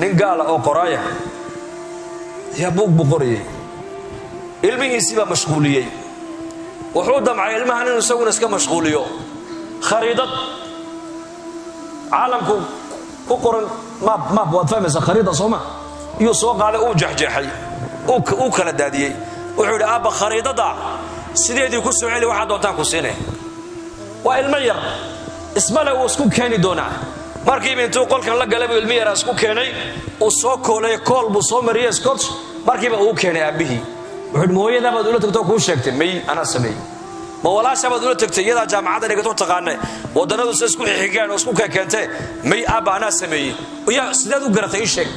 Nin gaala oo qoraaya ayaa buug buu qorayay. Ilmihiisii baa mashquuliyey. Wuxuu damcay ilmahan inuu isaguna iska mashquuliyo. Khariidad caalamku ku qoran, map, map waad fahmaysaa, khariida sooma, iyuu soo qaaday, uu jexjeexay, uu kala daadiyey. Wuxuu yidhi, "Aabba, khariidada sideedii ku soo celi, waxaa doontaan ku siinay." Waa ilmo yar, ismale uu isku keeni doonaa. Markiiba intuu qolkan la galay buu ilmi yaraa isku keenay, uu soo koolay, kool buu soo mariyey, scotch. Markiiba uu keenay aabbihii. Wuxuu yidhi, "Mahooyadaa baad ula tagtoo kuu sheegtay?" "May, anaa sameeyey." "Ma walaasha baad ula tagtay? Iyadaa jaamacadda dhigato, taqaane waddannadu se isku xigeen oo isku kekeentee." "May, aabba, anaa sameeyey." "Yaa, sideed u garatay? Ii sheeg."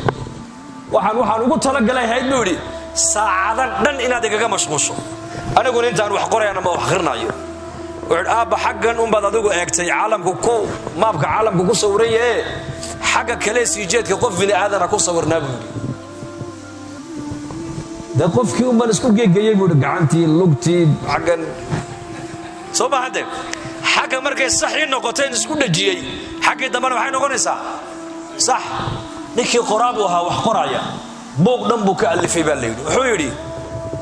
Waxaan ugu talagalay hayd," buu yidhi, "saacada dhan inaad igaga mashquusho, aniguna intaan wax qorayana ma wax akhrinayo." Wuxuu yidhi, "Aabba, xaggan unbaad adigu eegtay, caalamku ku mapka caalamku ku sawiran yahe, xagga kale sii jeedka qof bini aadana ku sawirnaa," buu yidhi. "Dee qofkii unbaan isku geegayey," buu yidhi, "gacantii, lugtii, xaggan soo ma hadde, xagga markay saxii noqoteen isku dhajiyey, xaggii dambena waxay noqonaysaa sax." Ninkii qoraa buu ahaa, wax qoraya, buuq dhan buu ka alifay baa la yidhi. Wuxuu yidhi,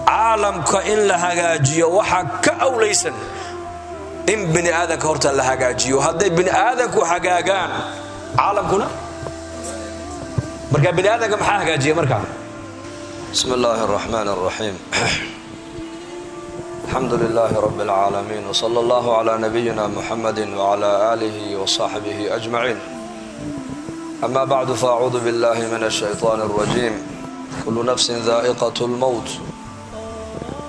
"Caalamka in la hagaajiyo waxaa ka awlaysan in bini aadanka horta la hagaajiyo. Hadday bini aadanku hagaagaan, caalamkuna marka bini aadanka maxaa hagaajiya?" Markaa بسم الله الرحمن الرحيم. الحمد لله رب العالمين، وصلى الله على نبينا محمد وعلى آله وصحبه أجمعين. أما بعد، فأعوذ بالله من الشيطان الرجيم. كل نفس ذائقة الموت،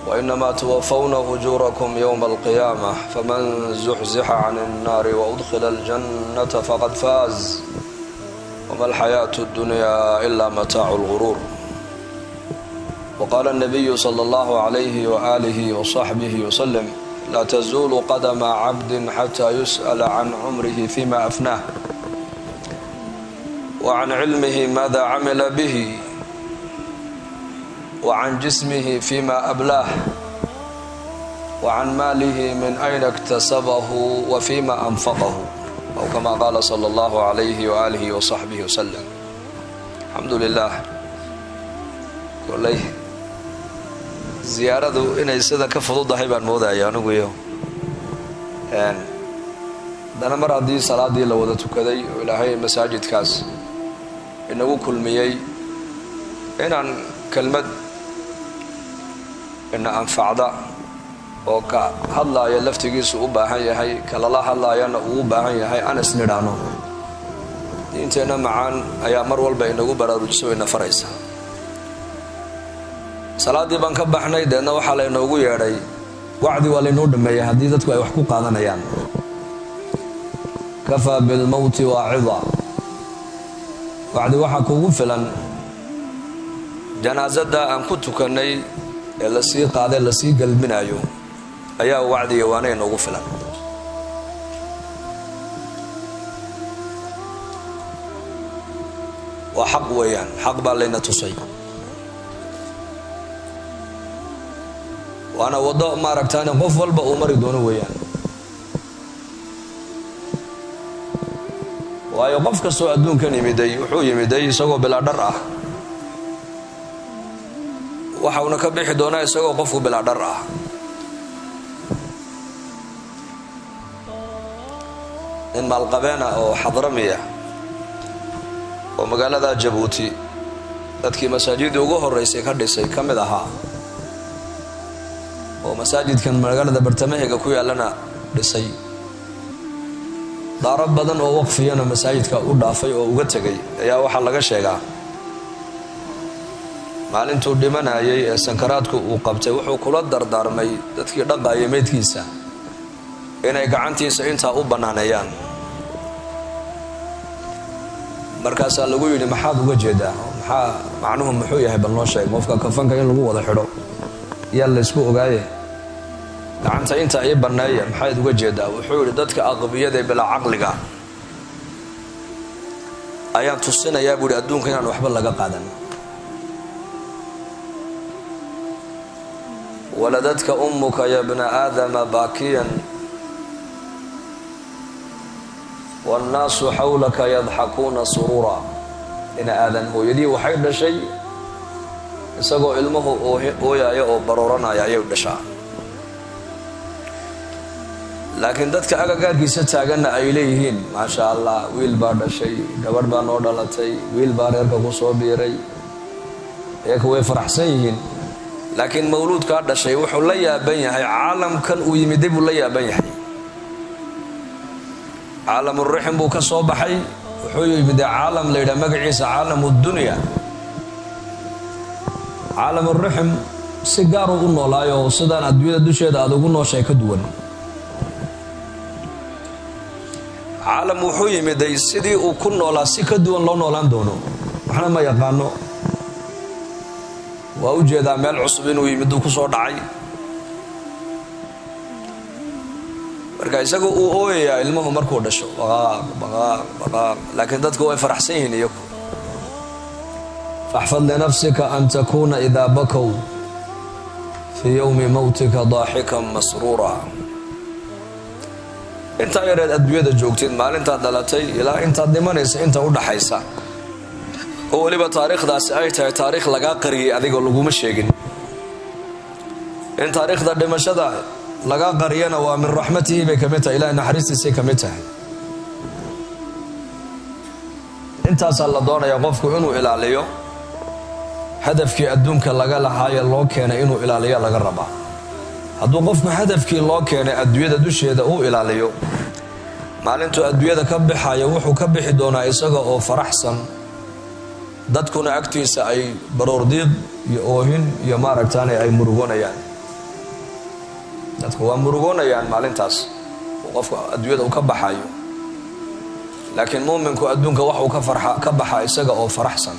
وإنما توفون أجوركم يوم القيامة، فمن زحزح عن النار وأدخل الجنة فقد فاز، وما الحياة الدنيا إلا متاع الغرور. وقال النبي صلى الله عليه وآله وصحبه وسلم: لا تزول قدم عبد حتى يسأل عن عمره فيما أفناه، وعن علمه ماذا عمل به، وعن جسمه فيما أبلاه، وعن ماله من أين اكتسبه وفيما أنفقه، أو كما قال صلى الله عليه وآله وصحبه وسلم. الحمد لله. Koley ziyaaradu inay sida ka fududahay baan moodaya anigu iyo haddana mar haddii salaadii la wada tukaday oo Ilaahay masaajidkaas inagu kulmiyey, inaan kelmad ina anfacda oo ka hadlaaya laftigiisu u baahan yahay, kalala hadlaayana uu u baahan yahay, aan isnidhaano. Diinteenna macaan ayaa mar walba inagu baraarujiso, ina faraysa. Salaaddii baan ka baxnay, deedna waxaa laynoogu yeedhay wacdi. Waa laynoo dhameeyay haddii dadku ay wax ku qaadanayaan. كفى بالموت واعظا. Wacdi waxaa kugu filan janaasada aan ku tukannay ee lasii qaaday, lasii galbinayo, ayaa wacdiga waana inoogu filan. Waa xaq weeyaan, xaq baa layna tusay, waana waddo maaragtaan qof walba uu mari doono weeyaan. Waayo, qof kastoo adduunkan yimiday wuxuu yimiday isagoo bilaa dhar ah, waxauna ka bixi doonaa isagoo qofku bilaa dhar ah. Nin maalqabeena oo xadramiya oo magaalada Jabuuti dadkii masaajidii ugu horeysay ka dhisay ka mid ahaa, oo masaajidkan magaalada bartamaheega ku yaallana dhisay, daaro badan oo waqfiyana masaajidka u dhaafay oo uga tegay, ayaa waxaa laga sheegaa maalintuu dhimanayay ee sankaraadku uu qabtay, wuxuu kula dardaarmay dadkii dhaqaayay meydkiisa inay gacantiisa intaa u bannaaneeyaan. Markaasaa lagu yidhi, "Maxaad uga jeedaa? Maxaa macnuhu muxuu yahay? Bal noo sheeg. Qofka kafanka in lagu wada xidho yaa laysku ogaaye, gacanta inta ii banneeya, maxaad uga jeedaa?" Wuxuu yidhi, "Dadka aqbiyada ee bilaa caqliga ayaan tusinayaa," buu yidhi, "adduunka inaan waxba laga qaadan." ولدتك أمك يا ابن آدم باكيا، والناس حولك يضحكون سرورا. Ina Aadan hooyadii waxay dhashay isagoo ilmuhu ooyaya oo barooranaya ayay dhashaa. Laakiin dadka agagaarkiisa taaganna ay leeyihiin, maasha Allah, wiil baa dhashay, gabadh baa noo dhalatay, wiil baa reerka ku soo biiray. Iyaka way faraxsan yihiin, laakiin mawluudkaa dhashay wuxuu la yaaban yahay caalamkan uu yimiday buu la yaaban yahay. Caalamurixim buu ka soo baxay, wuxuu yimiday caalam la yidhaha magaciisa caalam dunya. Caalamurixim si gaaruu u noolaayo, sidaan adduunyada dusheeda aad ugu nooshahay ka duwan. Caalam wuxuu yimiday sidii uu ku noolaa si ka duwan loo noolaan doono. Waxna ma yaqaano, waa u jeedaa meel cusub inuu yimid uu ku soo dhacay. Marka isagu uu ooyayaa ilmuhu markuu dhasho, baqaaq baqaaq baqaaq, laakiin dadku way faraxsan yihiin iyagu. فاحفظ لنفسك أن تكون إذا بكوا في يوم موتك ضاحكا مسرورا. Intaa yareed adduunyada joogtid, maalintaad dhalatay ilaa intaad dhimanaysa, inta u dhaxaysa, oo weliba taariikhdaasi ay tahay taariikh lagaa qariyay, adigoo laguma sheegin. In taariikhda dhimashada lagaa qariyana waa من رحمته bay ka mid tahay, ilahay naxariistiisay ka mid tahay. Intaasaa la doonaya qofku inuu ilaaliyo hadafkii adduunka laga lahaaye loo keenay, inuu ilaaliyo laga rabaa. Hadduu qofku hadafkii loo keenay adduunyada dusheeda uu ilaaliyo, maalintuu adduunyada ka baxayo wuxuu ka bixi doonaa isaga oo faraxsan, dadkuna agtiisa ay baroordiiq iyo oohin iyo maaragtaane ay murugoonayaan. Dadku waa murugoonayaan maalintaas uu qofku adduunyada uu ka baxayo, laakiin muuminku adduunka wax uu ka farxa ka baxa isaga oo faraxsan,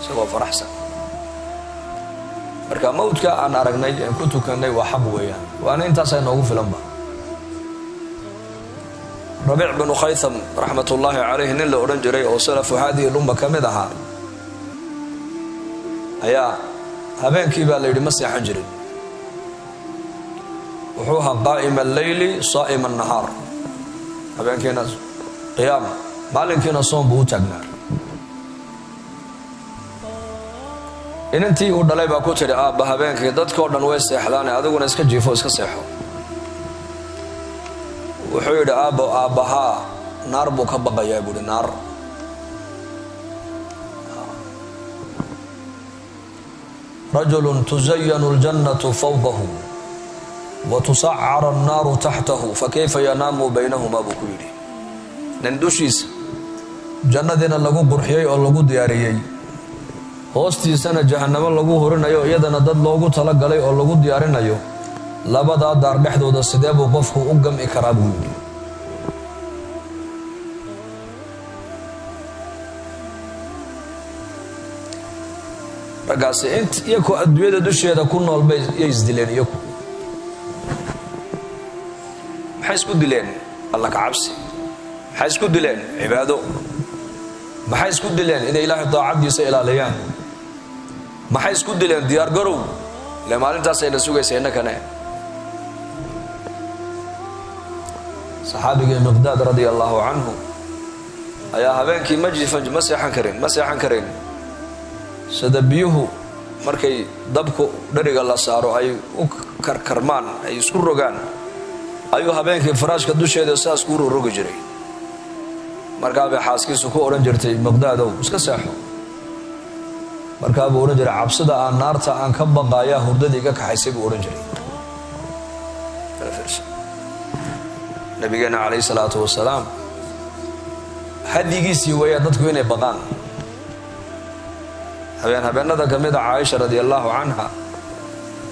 isagoo faraxsan. Marka mawdka aan aragnay een ku tukanay waa xaq weeyaan, waana intaasaa inoogu filanba. Rabiic binu Khaytham رحمة الله عليه, nin la odhan jiray oo سلف هذه الأمة ka mid ahaa, ayaa habeenkii baa la yidhi ma seexan jirin. Wuxuu ahaa قائم الليل صائم النهار. Habeenkiina qiyaam, maalinkiina soom buu u taagnaa. Inantii uu dhalay baa ku tidhi, aabba, habeenkii dadkao dhan way seexdaane, adiguna iska jiifo, iska seexo. Wuxuu yidhi, aabbo, aabbahaa naar buu ka baqayaa, buuhi, naar. رجل تزين الجنة فوقه وتسعر النار تحته فكيف ينام بينهما, buu ku yidhi. Nin dushiisa jannadiina lagu qurxiyey oo lagu diyaariyey, hoostiisana jahannamo lagu horinayo, iyadana dad loogu talagalay oo lagu diyaarinayo, labadaa daar dhexdooda sidee buu qofku u gam'i karaa, buu yidhi. Raggaasi int iyaku adduunyada dusheeda ku nool bay yay isdileen. Iyaku maxay isku dileen? Alla ka cabsi. Maxay isku dileen? Cibaado. Maxay isku dileen? Inay Ilaahay daacaddiisa ilaaliyaan. Maxay isku dileen? Diyaar garow ile maalintaasayna sugaysa innakane. Saxaabigii Miqdaad رضي الله عنه ayaa habeenkii ma jifan, ma seexan karin, ma seexan karin. Sida biyuhu markay dabku dheriga la saaro ay u karkarmaan, ay isku rogaan, ayuu habeenkii faraashka dusheeda saas kuu rorogi jiray. Markaa bay xaaskiisu ku odhan jirtay, Miqdaadow, iska seexo. Markaa buu odhan jiray, cabsida aan naarta aan ka baqaayaa hurdadii iga kaxaysay, buu odhan jiray. Nabigeena عليه الصلاة والسلام hadyigiisii weeyaa dadku inay baqaan. Habeen habeenada ka mida, Caaisha رضي الله عنها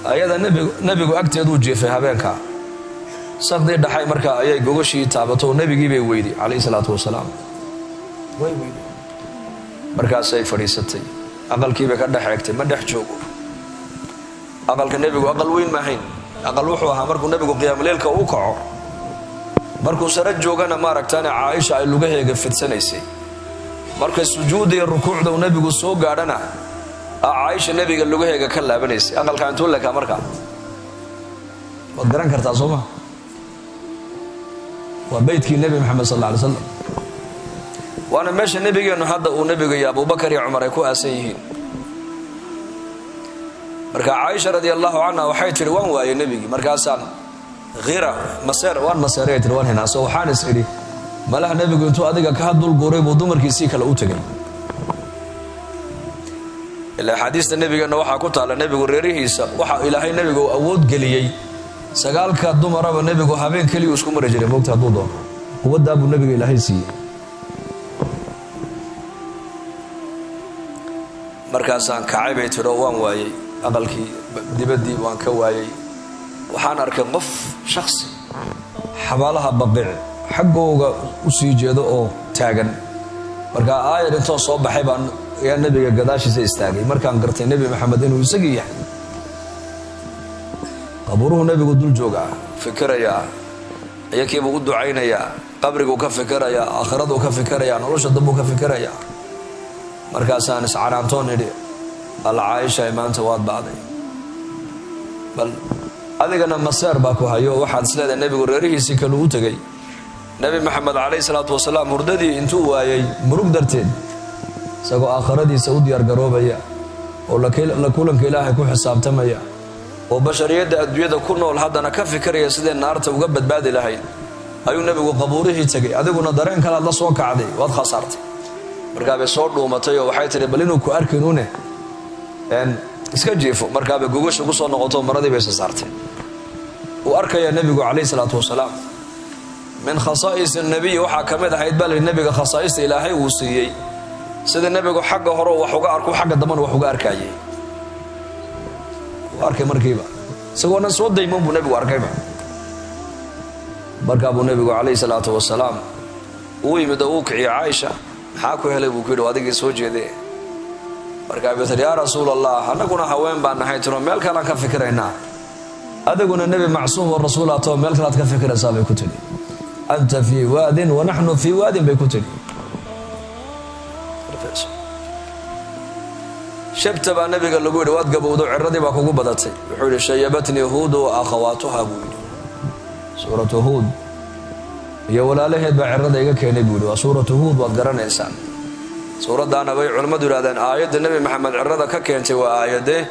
ayada nebigu agteeduu jiifay habeenka. Saqdii dhaxay markaa ayay gogashii taabato, nebigii bay weyday عليه الصلاة والسلام, way weyday. Markaasay fadhiisatay, aqalkiibay ka dhex eegtay, ma dhex joogo. Aqalka nebigu aqal weyn maahayn, aqal wuxuu ahaa markuu nebigu qiyaamuleylka u kaco, markuu sare joogana maaragtaane Caaisha ay lugaheega fidsanaysay. Marka sujuudda iyo rukuucda uu nebigu soo gaadhana, Caaisha nebiga lugaheega ka laabanaysay. Aqalka intuu lekaa markaa waad garan kartaa, soo ma? Waa beytkii Nebi Maxamed صلى الله عليه وسلم. Waana meesha nebigeennu hadda uu nebiga iyo Abubakar iyo Cumar ay ku aasan yihiin. Marka Caaisha radi allahu canha waxay tihi waan waayey nebigii, markaasaan hira maseer waan maseeray tihi, waan hinaaso, waxaan is idhi malaha nebigu intuu adiga ka dul guuray buu dumarkiisii kale u tegay. Ilaa axaadiista nebigeenna waxaa ku taalla nebigu reerihiisa waxa Ilaahay nebigu uu awood geliyey 9ka dumaraba nebigu habeen keliyu isku mari jiray, moogta hadduu doono quwaddaa buu nebiga Ilaahay siiyey. Markaasaan kacay bay tidhi oo waan waayey aqalkii, dibaddii waan ka waayey. Waxaan arkay qof shaksi xabaalaha Baqiic xaggooga u sii jeedo oo taagan. Markaa aayar intoon soo baxay baan ayaa nebiga gadaashiisa istaagay. Markaan gartay Nebi Maxamed inuu isagii yahay, qabuuruhu nebigu dul joogaa, fikirayaa, iyakiibuu u ducaynayaa, qabriguu ka fikirayaa, aakhiraduu ka fikirayaa, nolosha dambuu ka fikirayaa. Markaasaan iscanaantoon idhi alla Caaisha maanta waad ba'day, bal adigana maseer baa ku hayo, waxaad isleedahay nebigu reerihiisii kaluu u tegay. Nebi Maxamed calayhi salaatu wasalaam hurdadii intuu waayey murug darteed, isagoo aakhiradiisa u diyaargaroobaya oo la kulanka Ilaahay ku xisaabtamaya oo bashariyadda adduunyada ku nool haddana ka fikiraya sidee naarta uga badbaadi lahayd, ayuu nebigu qabuurihii tegay. Adiguna dareen kalaad la soo kacday, waad khasaartay. Markaabay soo dhuumatay oo waxay tihi bal inuu ku arkinune iska jiifo. Markaabay gogasha ku soo noqoto, maradii bay sasaartay. Uu arkayaa nebigu calayhi salaatu wasalaam. Min khasaa'is nabiyi waxaa ka mid ahayd baa layihi nebiga khasaa'ista Ilaahay uu siiyey, sida nebigu xagga hore wax uga arku xagga dambana wax uga arkaayey. Uu arkay markiiba isagoona soo daymoon buu nebigu arkayba. Markaa buu nebigu calayhi salaatu wasalaam uu yimid oo uu kiciyey Caaisha. Maxaa ku helay buu ku yidhi, adigii soo jeedee. Markaa bay tiri yaa Rasuul Allah, annaguna haween baan nahay tiro, meel kalean ka fikiraynaa, adiguna nebi macsuum oo rasuul atoo meel kalead ka fikiraysaa bay ku tidhi. Anta fii waadin wa naxnu fii waadin bay ku tidhi. Shabta baa nebiga lagu yidhi waad gabowdo, ciradii baa kugu badatay. Wuxuu yidhi shayabatnii Huudu wa akhawaatuha buu yidhi. Suuratu Huud iyo walaalaheed baa cirada iga keenay buu yidhi. Waa suuratu Huud, waad garanaysaan suuraddaana bay culimmadu yidhahdeen aayadda Nebi Maxamed cirada ka keentay waa aayadee,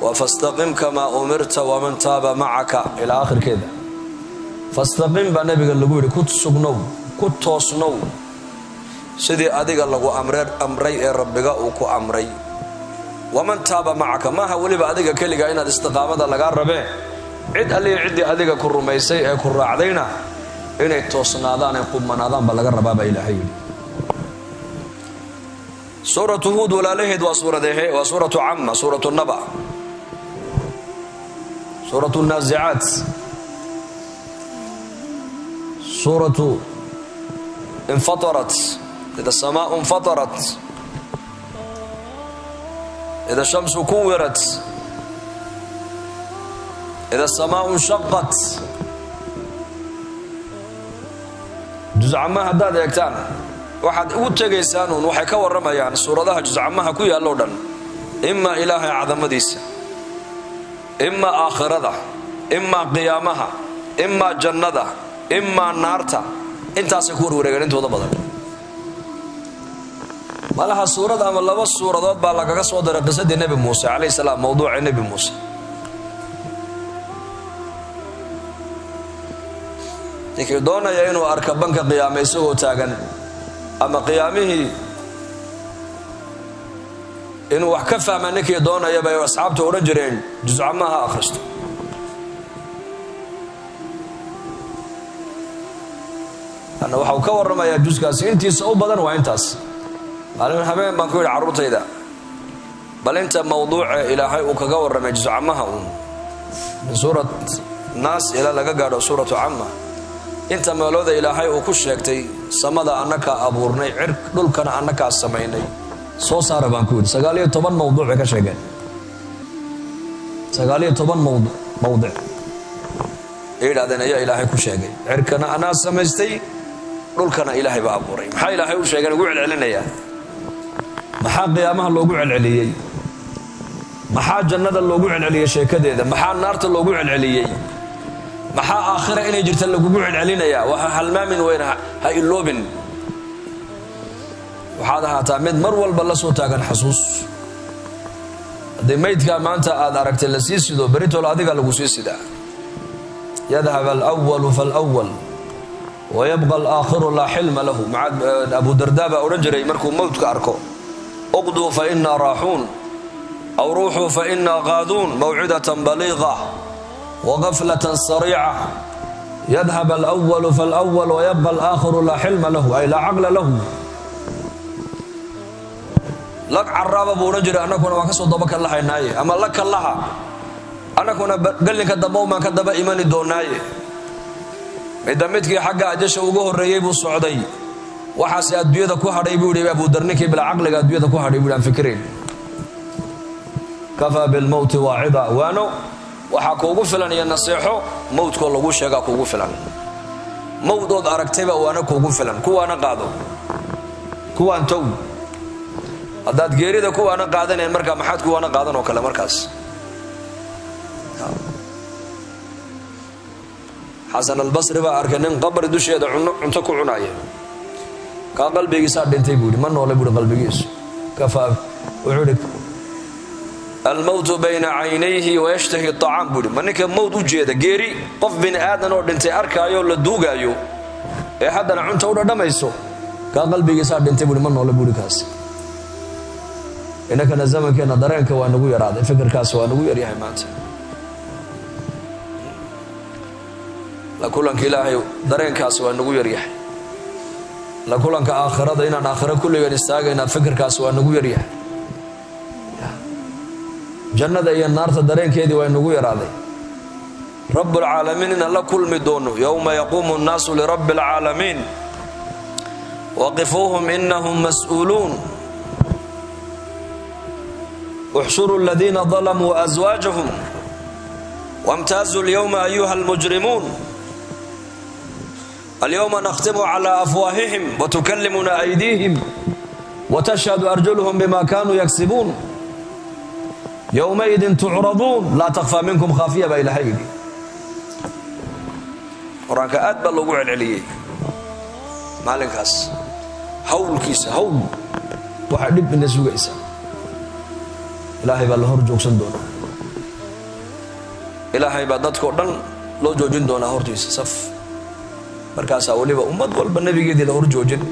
waa fastaqim kamaa umirta waman taaba macaka ilaa aakhirkeeda. Fastaqim baa nebiga lagu yidhi, ku sugnow, ku toosnow sidii adiga lagu amray ee Rabbiga uu ku amray. Waman taaba macaka, maaha weliba adiga keliga inaad istiqaamada lagaa rabee, cid allihi ciddii adiga ku rumaysay ee ku raacdayna inay toosnaadaan ay qumanaadaan baa laga rabaa baa Ilaahay yidhi. Suuratu Huud walaalaheed waa suuradehe, waa suuratu Camma, suuratu Naba, suuratu Naasicaat, suuratu Infatarat, ida asamaau infatarat, ida ashamsu kuwirat, ida asamaau inshaqat. Juscamaha haddaad eegtaan waxaad ugu tegaysaan uun waxay ka warramayaan suuradaha juscamaha ku yaalloo dhan, imaa Ilaahay cadamadiisa, imaa aakhirada, imaa qiyaamaha, imaa jannada, imaa naarta, intaasay ku warwareegeen intooda badan. Malaha suurad ama laba suuradood baa lagaga soo daray qisadii Nebi Muuse calayhi salaam, mawduucii Nebi Muuse. Ninkii doonaya inuu arka banka qiyaame isagoo taagan ama qiyaamihii inuu wax ka fahma ninkii doonaya bay asxaabtu odhan jireen juscamaha ha akhristo. Anna waxau ka warramayaa juskaasi intiisa u badan waa intaas. Maalin habeen baan ku yidhi carruurtayda, bal inta mawduuce Ilaahay uu kaga warramay juscamaha uun min suurat Naas ilaa laga gaadho suuratu Camma, inta meelooda Ilaahay uu ku sheegtay samada annakaa abuurnay, cir dhulkana annakaa samaynay, soo saara baan ku yidhi. 19 mawduuc bay ka sheegeen, 19 mawdic ay yidhahdeen ayaa Ilaahay ku sheegay cirkana anaa samaystay, dhulkana Ilaahay baa abuuray. Maxaa Ilaahay u sheegeen ugu celcelinayaa? Maxaa qiyaamaha loogu celceliyey? Maxaa jannada loogu celceliyey sheekadeeda? Maxaa naarta loogu celceliyey? Maxaa aakhira inay jirta lagugu celcelinayaa? Waa ha halmaamin weyn, ha iloobin. Waxaad ahaataa mid mar walba la soo taagan xasuus. Haddii maydkaa maanta aad aragtay la sii sido, beritol adiga lagu sii sidaa. Yadhab alwalu falwal wayabqa alaakhiru laa xilma lahu. Macaad Abu Dardaa baa odhan jiray markuu mowdka arko, uqduu fa inaa raaxuun aw ruuxuu fa inaa qaaduun, mawcidatan baliiqa wagaflatan sariica. Yadhab alwalu falwal wayabqa alaakhiru laa xilma lahu, ay laa caqla lahu. Lag caraaba buu odhan jiray, annaguna waan ka soo daba kallahaynaaye, ama la kallaha, annaguna gallinka dambe umaan ka daba imani doonaaye. Midda midkii xagga ajasha uga horreeyey buu socday, waxaase adduunyada ku hadhay buu yidhi Abudar, ninkii bilaa caqliga adduunyada ku hadhay buu yidhi, aan fikirayn. Kafaa bilmowti waacida, waano waxaa kuugu filan iyo naseexo mowdkoo lagu sheegaa kuugu filan. Mowdood aragtayba waana kuugu filan, kuwaana qaado, kuwaan tow. Haddaad geerida kuwaana qaadanayn, markaa maxaad kuwaana qaadan oo kale markaas? Xasan Albasri baa arkay nin qabri dusheeda cunto ku cunaaya. Kaa qalbigiisaa dhintay buu yidhi, ma noole buuhi qalbigiisu. Kafaa, wuxuu yidhi, almowtu bayna caynayhi wayashtahi acaam buu yidhi. Ma ninka mowt u jeeda, geeri, qof bini aadan oo dhintay arkaayo la duugaayo ee haddana cunta u dhadhamayso, kaa qalbigiisaa dhintay buuhi, ma noole buuhi kaas. Innakana zamankeenna dareenka waa nagu yaraaday, fikirkaas waa nagu yaryahay maanta. La kulanka Ilaahay dareenkaas waa nagu yaryahay. La kulanka aakhirada, inaan aakhiro kulligan istaagaynaa, fikirkaas waa nagu yaryahay. Jannada iyo naarta dareenkeedii waa nagu yaraaday. Rabbulcaalamiin inaan la kulmi doono, yowma yaquumu nnaasu lirabbi alcaalamiin waqifuuhum inahum mas'uuluun, uxshuruu aladiina dalamuu aswaajahum wamtaazuu alyowma ayuha almujrimuun, alyowma nakhtimu calaa afwaahihim watukallimuna aydiihim watashhadu arjuluhum bima kanuu yaksibuun, yowmaidin tucraduun laa takfaa minkum khaafiya, baa Ilaahay yidhi. Qur-aanka aad baa loogu celceliyey maalinkaas hawlkiisa. Hawl waxaa dhib ina sugaysaa, Ilaahay baa la hor joogsan doonaa, Ilaahay baa dadkao dhan loo joojin doonaa hortiisa saf. Markaasaa weliba ummad walba nebigeedii la hor joojin.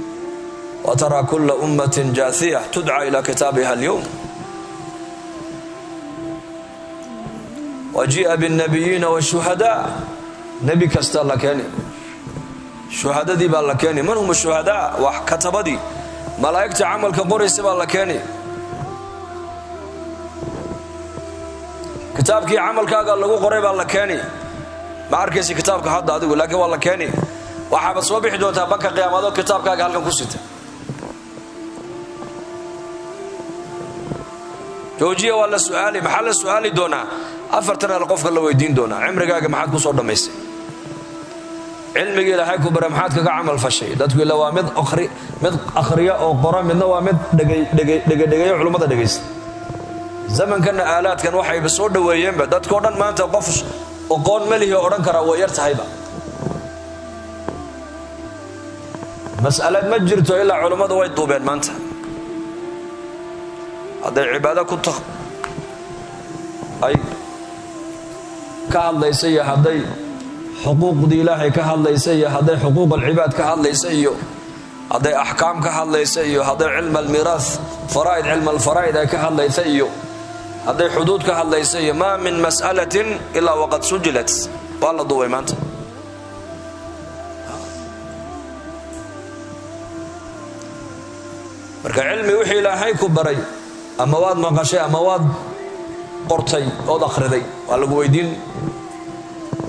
Wa taraa kulla ummatin jaathiya tudcaa ilaa kitaabiha alyowm, wa jii'a biاnnabiyiina waashuhadaa. Nebi kasta la keeni, shuhadadii baa la keeni. Man hum shuhadaa? Wax katabadii, malaa'igta camalka qoraysa baa la keeni. Kitaabkii camalkaaga lagu qoray baa la keeni. Ma arkaysa kitaabka hadda adigu, laakiin waa la keeni. Waxaabad soo bixi doontaa banka qiyaamado kitaabkaaga halkan ku sita. Joojiya, waa la su'aali. Maxaa la su'aali doonaa? Afartan al qofka la weydiin doonaa. Cimrigaaga maxaad ku soo dhammaysay? Cilmigii Ilaahay ku bare maxaad kaga camal fashay? Dadku ila waa mid mid akhriya oo qora, midna waa mid dhegedhegeeyo culummada dhegaysta. Zamankana aalaadkan waxayba soo dhoweeyeenba dadkao dhan. Maanta qof oqoon melihi odhan karaa way yar tahayba. Mas'alad ma jirto ilaa culummadu way duubeen maanta. Hadday cibaado ku ay ka hadlaysa iyo hadday xuquuqdii Ilaahay ka hadlaysa iyo hadday xuquuq alcibaad ka hadlaysa iyo hadday axkaam ka hadlaysa iyo hadday cilm almiiraah, faraa'id, cilm alfaraa'id ay ka hadlaysa iyo hadday xuduud ka hadlaysa iyo maa min mas'alatin ilaa waqad sujilat, waa la duubay maanta. Marka cilmi wixii Ilaahay ku baray, ama waad maqashay ama waad qortay ood akhriday, waa lagu weydiin.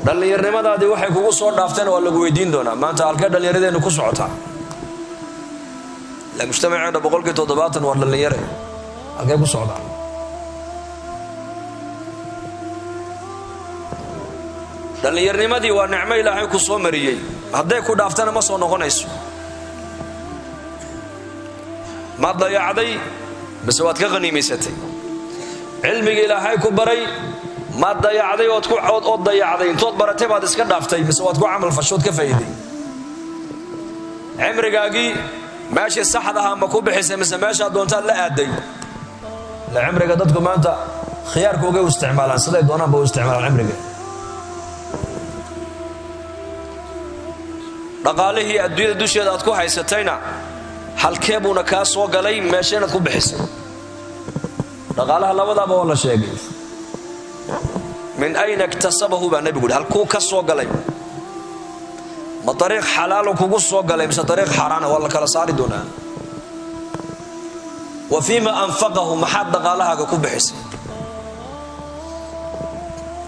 Dhallinyarnimadaadii waxay kugu soo dhaafteen waa lagu weydiin doonaa. Maanta halkee dhallinyaradeennu ku socotaa? Ila mujtamaceena 70% waa dhallinyare, halkee ku socdaa? Dhallinyarnimadii waa nicmo Ilaahay ku soo mariyey, hadday ku dhaaftana ma soo noqonayso. Maad dayacday base waad ka haniimaysatay? Cilmiga Ilaahay ku baray maad dayacday ood dayacday, intood baratay baad iska dhaaftay, mise waad ku camal fashood ka faa'iiday? Cimrigaagii Meeshii saxda ahaa ma ku bixisay mise meeshaa doontaad la aaday? Ila cimriga dadku maanta khiyaarkoogay u isticmaalaan, siday doonaan ba u isticmaalaan cimriga. Dhaqaalihii adduunyada dusheeda aad ku haysatayna halkee buuna kaa soo galay, meesha inaad ku bixisay? Dhaqaalaha labadaaba waa la sheegay. Min ayna iktasabahu baa nebigu yidhi, halkuu ka soo galay? Ma ariiq xalaalu kugu soo galay mise ariiq xaaraana? Waa la kala saari doonaa. Wa fiima anfaqahu, maxaad dhaqaalahaaga ku bixisay?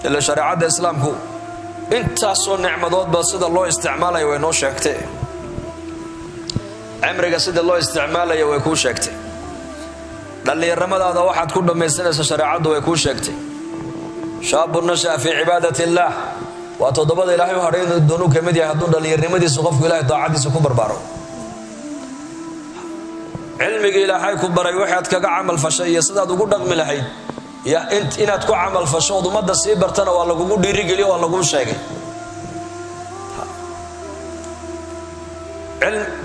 Ila shareecadda islaamku intaasoo nicmadoodba sida loo isticmaalaya way noo sheegtay. Cimriga sida loo isticmaalaya way kuu sheegtay. Dhallinyarnimadaada waxaad ku dhammaysanaysa shareecaddu way kuu sheegtay. Shaabun nasha'a fii cibaadat illaah, waa toddobada ilaahay u hadhay doonuu ka mid yahay hadduu dhallinyarnimadiisa qofku ilahay daacadiisa ku barbaaro. Cilmigii ilaahay ku baray waxaad kaga camal fashay iyo sidaad ugu dhaqmi lahayd, inaad ku camal fasho ood ummadda sii bartana waa lagugu dhiirigeliyo, waa laguu sheegay.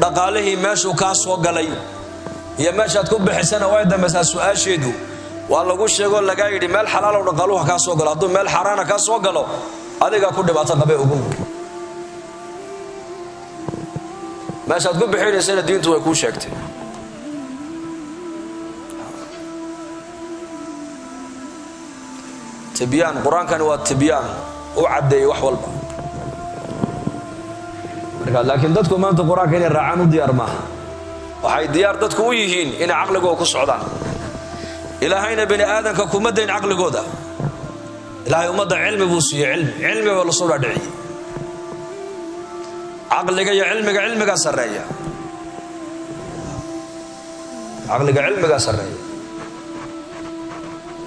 Dhaqaalihii meeshuu kaa soo galay iyo meeshaad ku bixisana way dambaysaa su-aasheedu. Waa lagu sheegoo lagaa yidhi meel xalaalow dhaqaaluha kaa soo galo. Hadduu meel xaaraana kaa soo galo, adigaa ku dhibaato qabee ugu. Meeshaad ku bixinaysana diintu way kuu sheegtay. Tibyaan, qur-aankani waa tibyaan, u caddeeyey wax walba. Marka laakiin dadku maanta qur-aanka inay raacaan u diyaar maaha. Waxay diyaar dadku u yihiin inay caqligooda ku socdaan. Ilaahayna bini aadanka kuma dayn caqligooda. Ilaahay ummadda cilmi buu siiyey, cilmi, cilmi baa lasoo dhaadhiciyey. Caqliga iyo cilmiga, cilmigaa sarreeya. Caqliga cilmigaa sarreeya.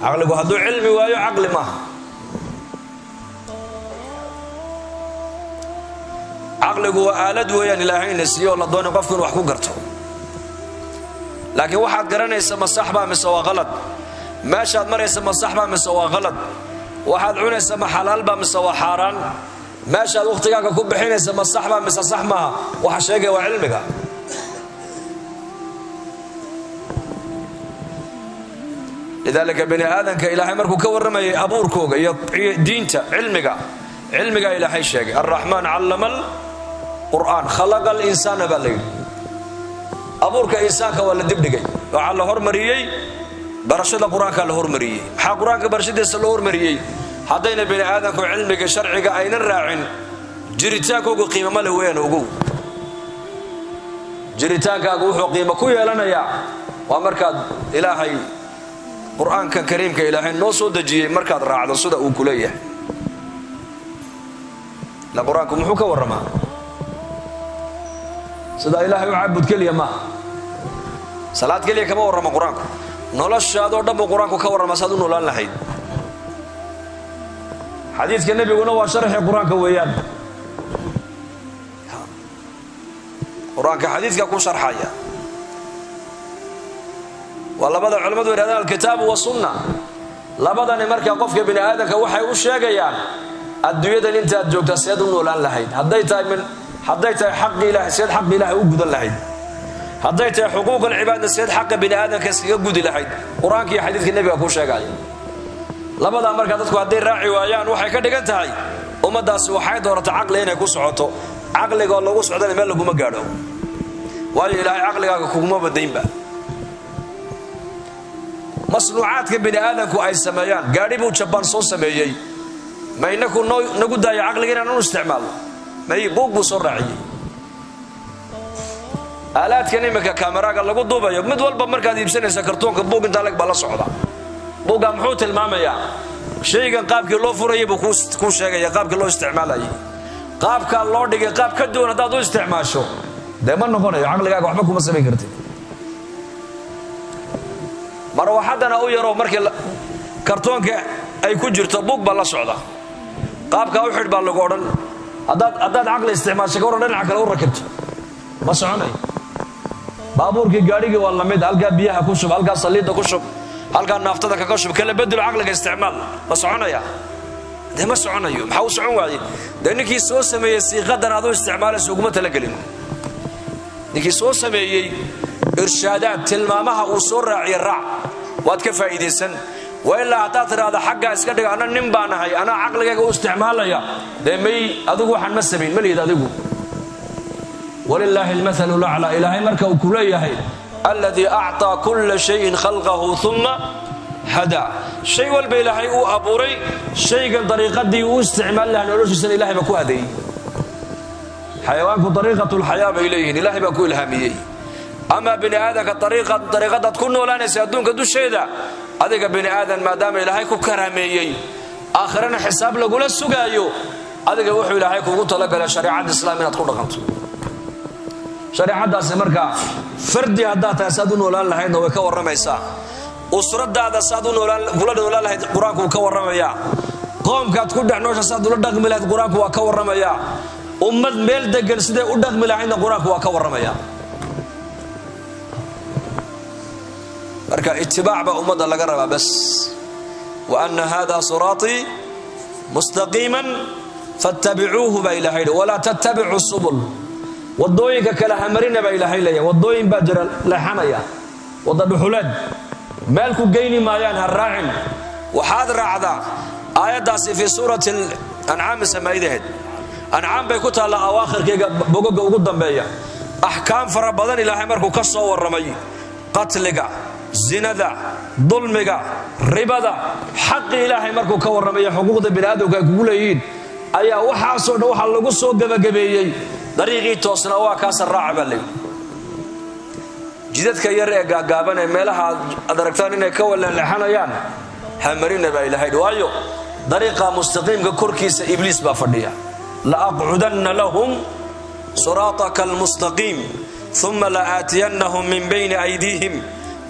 Caqligu hadduu cilmi waayo caqli maaha. Caqligu waa aalad weeyaan ilaahayna siiyo oo la doonay qofku inu wax ku garto. Laakiin waxaad garanaysa ma sax baa mise waa qalad? Meeshaad maraysa ma sax baa mise waa qalad? Waxaad cunaysa ma xalaalbaa mise waa xaaraan? Meeshaad wakhtigaaga ku bixinaysa ma saxbaa mise sax maaha? Waxa sheegaya waa cilmiga. Lidaalika bini aadanka ilaahay markuu ka warramayay abuurkooga iyo diinta, cilmiga, cilmigaa ilaahay sheegay. Alraxmaan callama alqur'aan, khalaqa alinsaana baa la yidhi. Abuurka insaanka waa la dibdhigay, waxaa la hormariyey barashada qur-aankaa la hormariyey. Maxaa qur-aanka barashadiisa loo hormariyey? Haddayna bini aadanku cilmiga sharciga aynan raacin, jiritaankoogu qiimo ma leh weeyaan. Ogow, jiritaankaagu wuxuu qiimo ku yeelanayaa waa markaad ilaahay qur-aanka kariimka ilaahay noo soo dejiyey markaad raacdo sida uu ku leeyahay. Ila qur-aanku muxuu ka warramaa? Sidaa ilaahay u caabud keliya maaha, salaad keliya kama warrama qur-aanku. Noloshaadoo dhan buu qur-aanku ka warramaa, saad u noolaan lahayd. Xadiidka nebiguna waa sharxii qur-aanka weeyaan. Qur-aanka xadiidka ku sharxaya waa labada culimmadu yidhahdaan alkitaabu wasunna. Labadani markaa qofka bini aadamka waxay u sheegayaan adduunyadan intaad joogtaa seed u noolaan lahayd. Hadday tahay min hadday tahay xaqi ilahay, seed xaqi ilahay u gudan lahayd. Hadday tahay xuquuq alcibaadna, seed xaqa bini aadamka iskaga gudi lahayd. Qur-aanka iyo xadiidka nebiga kuu sheegaya labadaa. Markaa dadku hadday raaci waayaan, waxay ka dhigan tahay ummaddaasi waxay dooratay caqli inay ku socoto. Caqligoo lagu socdana meel laguma gaadho, waayo ilaahay caqligaaga kuguma badaynba. Masnuucaadka bini aadamku ay sameeyaan, gaadhi buu Jabaan soo sameeyey, ma inaku nagu daaya caqliga inaan u isticmaalno? May, buug buu soo raaciyey. Aalaadkan iminka kaameraga lagu duubayo, mid walba markaad iibsanaysa kartoonka buug intaa leg baa la socda. Buuggaa muxuu tilmaamayaa? Shaygan qaabkii loo furayay buu kuu sheegaya, qaabkii loo isticmaalayay, qaabkaa loo dhigay qaab ka duwan haddaad u isticmaasho, dee ma noqonayo, caqligaaga waxba kuma samayn kartid. Marwaxaddana u yarow, markii kartoonka ay ku jirto buug baa la socda, qaabkaa u xidh baa lagu odhan. Haddaad caqli isticmaasho ka warran dhinaca kale u rakibto, ma soconayo. Baabuurkii, gaadhigii waa lamid. Halkaa biyaha ku shub, halkaa saliidda ku shub, halkaa naaftada kaga shub, kala bedelo, caqliga isticmaal, ma soconaya? Dee ma soconayo. Maxaa u socon waayey? Dee ninkii soo sameeyey siiqadan aad u isticmaalayso uguma talagelin. Ninkii soo sameeyey irshaadaad tilmaamaha uu soo raaciya raac, waad ka faa'iidaysan. Waa ilaa haddaad tidhaahda xaggaa iska dhiga, anna nin baan ahay, anaa caqligayga u isticmaalaya, dee may adigu waxaan ma samayn, ma lihid adigu. Walilaahi almathalu laclaa. Ilaahay marka uu ku leeyahay alladii acطaa kulla shayin khalqahu uma hadaa, shay walba ilaahay uu abuuray, shaygan dariiqadii uu isticmaali lahaa noloshiisana ilahay baa ku hadeeyey. Xayawaanku dariiqatulxayaa bay leeyihiin, ilahay baa ku ilhaamiyey. Amaa bini aadamka dariiqadaad ku noolaanaysa adduunka dusheeda, adiga bini aadan maadaama ilaahay ku karaameeyey, aakhirana xisaab lagula sugaayo, adiga wuxuu ilaahay kugu talagalay shareecadda islaam inaad ku dhaqanto. Shareecaddaasi markaa fardi haddaad tahay saad u noolaan lahaydna way ka warramaysaa, usradaada saad kula noolaan lahayd qur-aanku wuu ka warramayaa, qoomkaad ku dhex noosha saad ula dhaqmi lahayd qur-aanku waa ka warramayaa, ummad meel degan siday u dhaqmi lahaydna qur-aanku waa ka warramayaa. Marka itibaac baa ummadda laga rabaa bas. Wa ana hada siraatii mustaqiiman fattabicuuhu baa ilahay yidhi, walaa tattabicu subul. Wadooyinka kale hamarina baa ilaahay leeyahay. Wadooyin baa jira leexanaya, wadda dhuxuleed meel ku geyni maayaan, ha raacin. Waxaad raacdaa aayaddaasi fii suurati ancaami samaa'idaheed, ancaam bay ku taallaa awaakhirkayga bogoga ugu dambeeya. Axkaam fara badan ilaahay markuu ka soo warramay, qatliga, zinada, dulmiga, ribada, xaqi ilaahay markuu ka warramaya, xuquuqda biniaadamka ay kugu leeyihiin, ayaa waxaasoo dhan waxaa lagu soo gebagabeeyey dariiqii toosnaa waa kaasa, raaca baa layidhi. Jidadka yar ee gaagaaban ee meelaha aad aragtaan inay ka waleeleexanayaan hamarina baa ilahay, waayo dariiqa mustaqiimka korkiisa ibliis baa fadhiya. La aqcudanna lahum siraataka almustaqiim uma la aatiyannahum min bayni aydiihim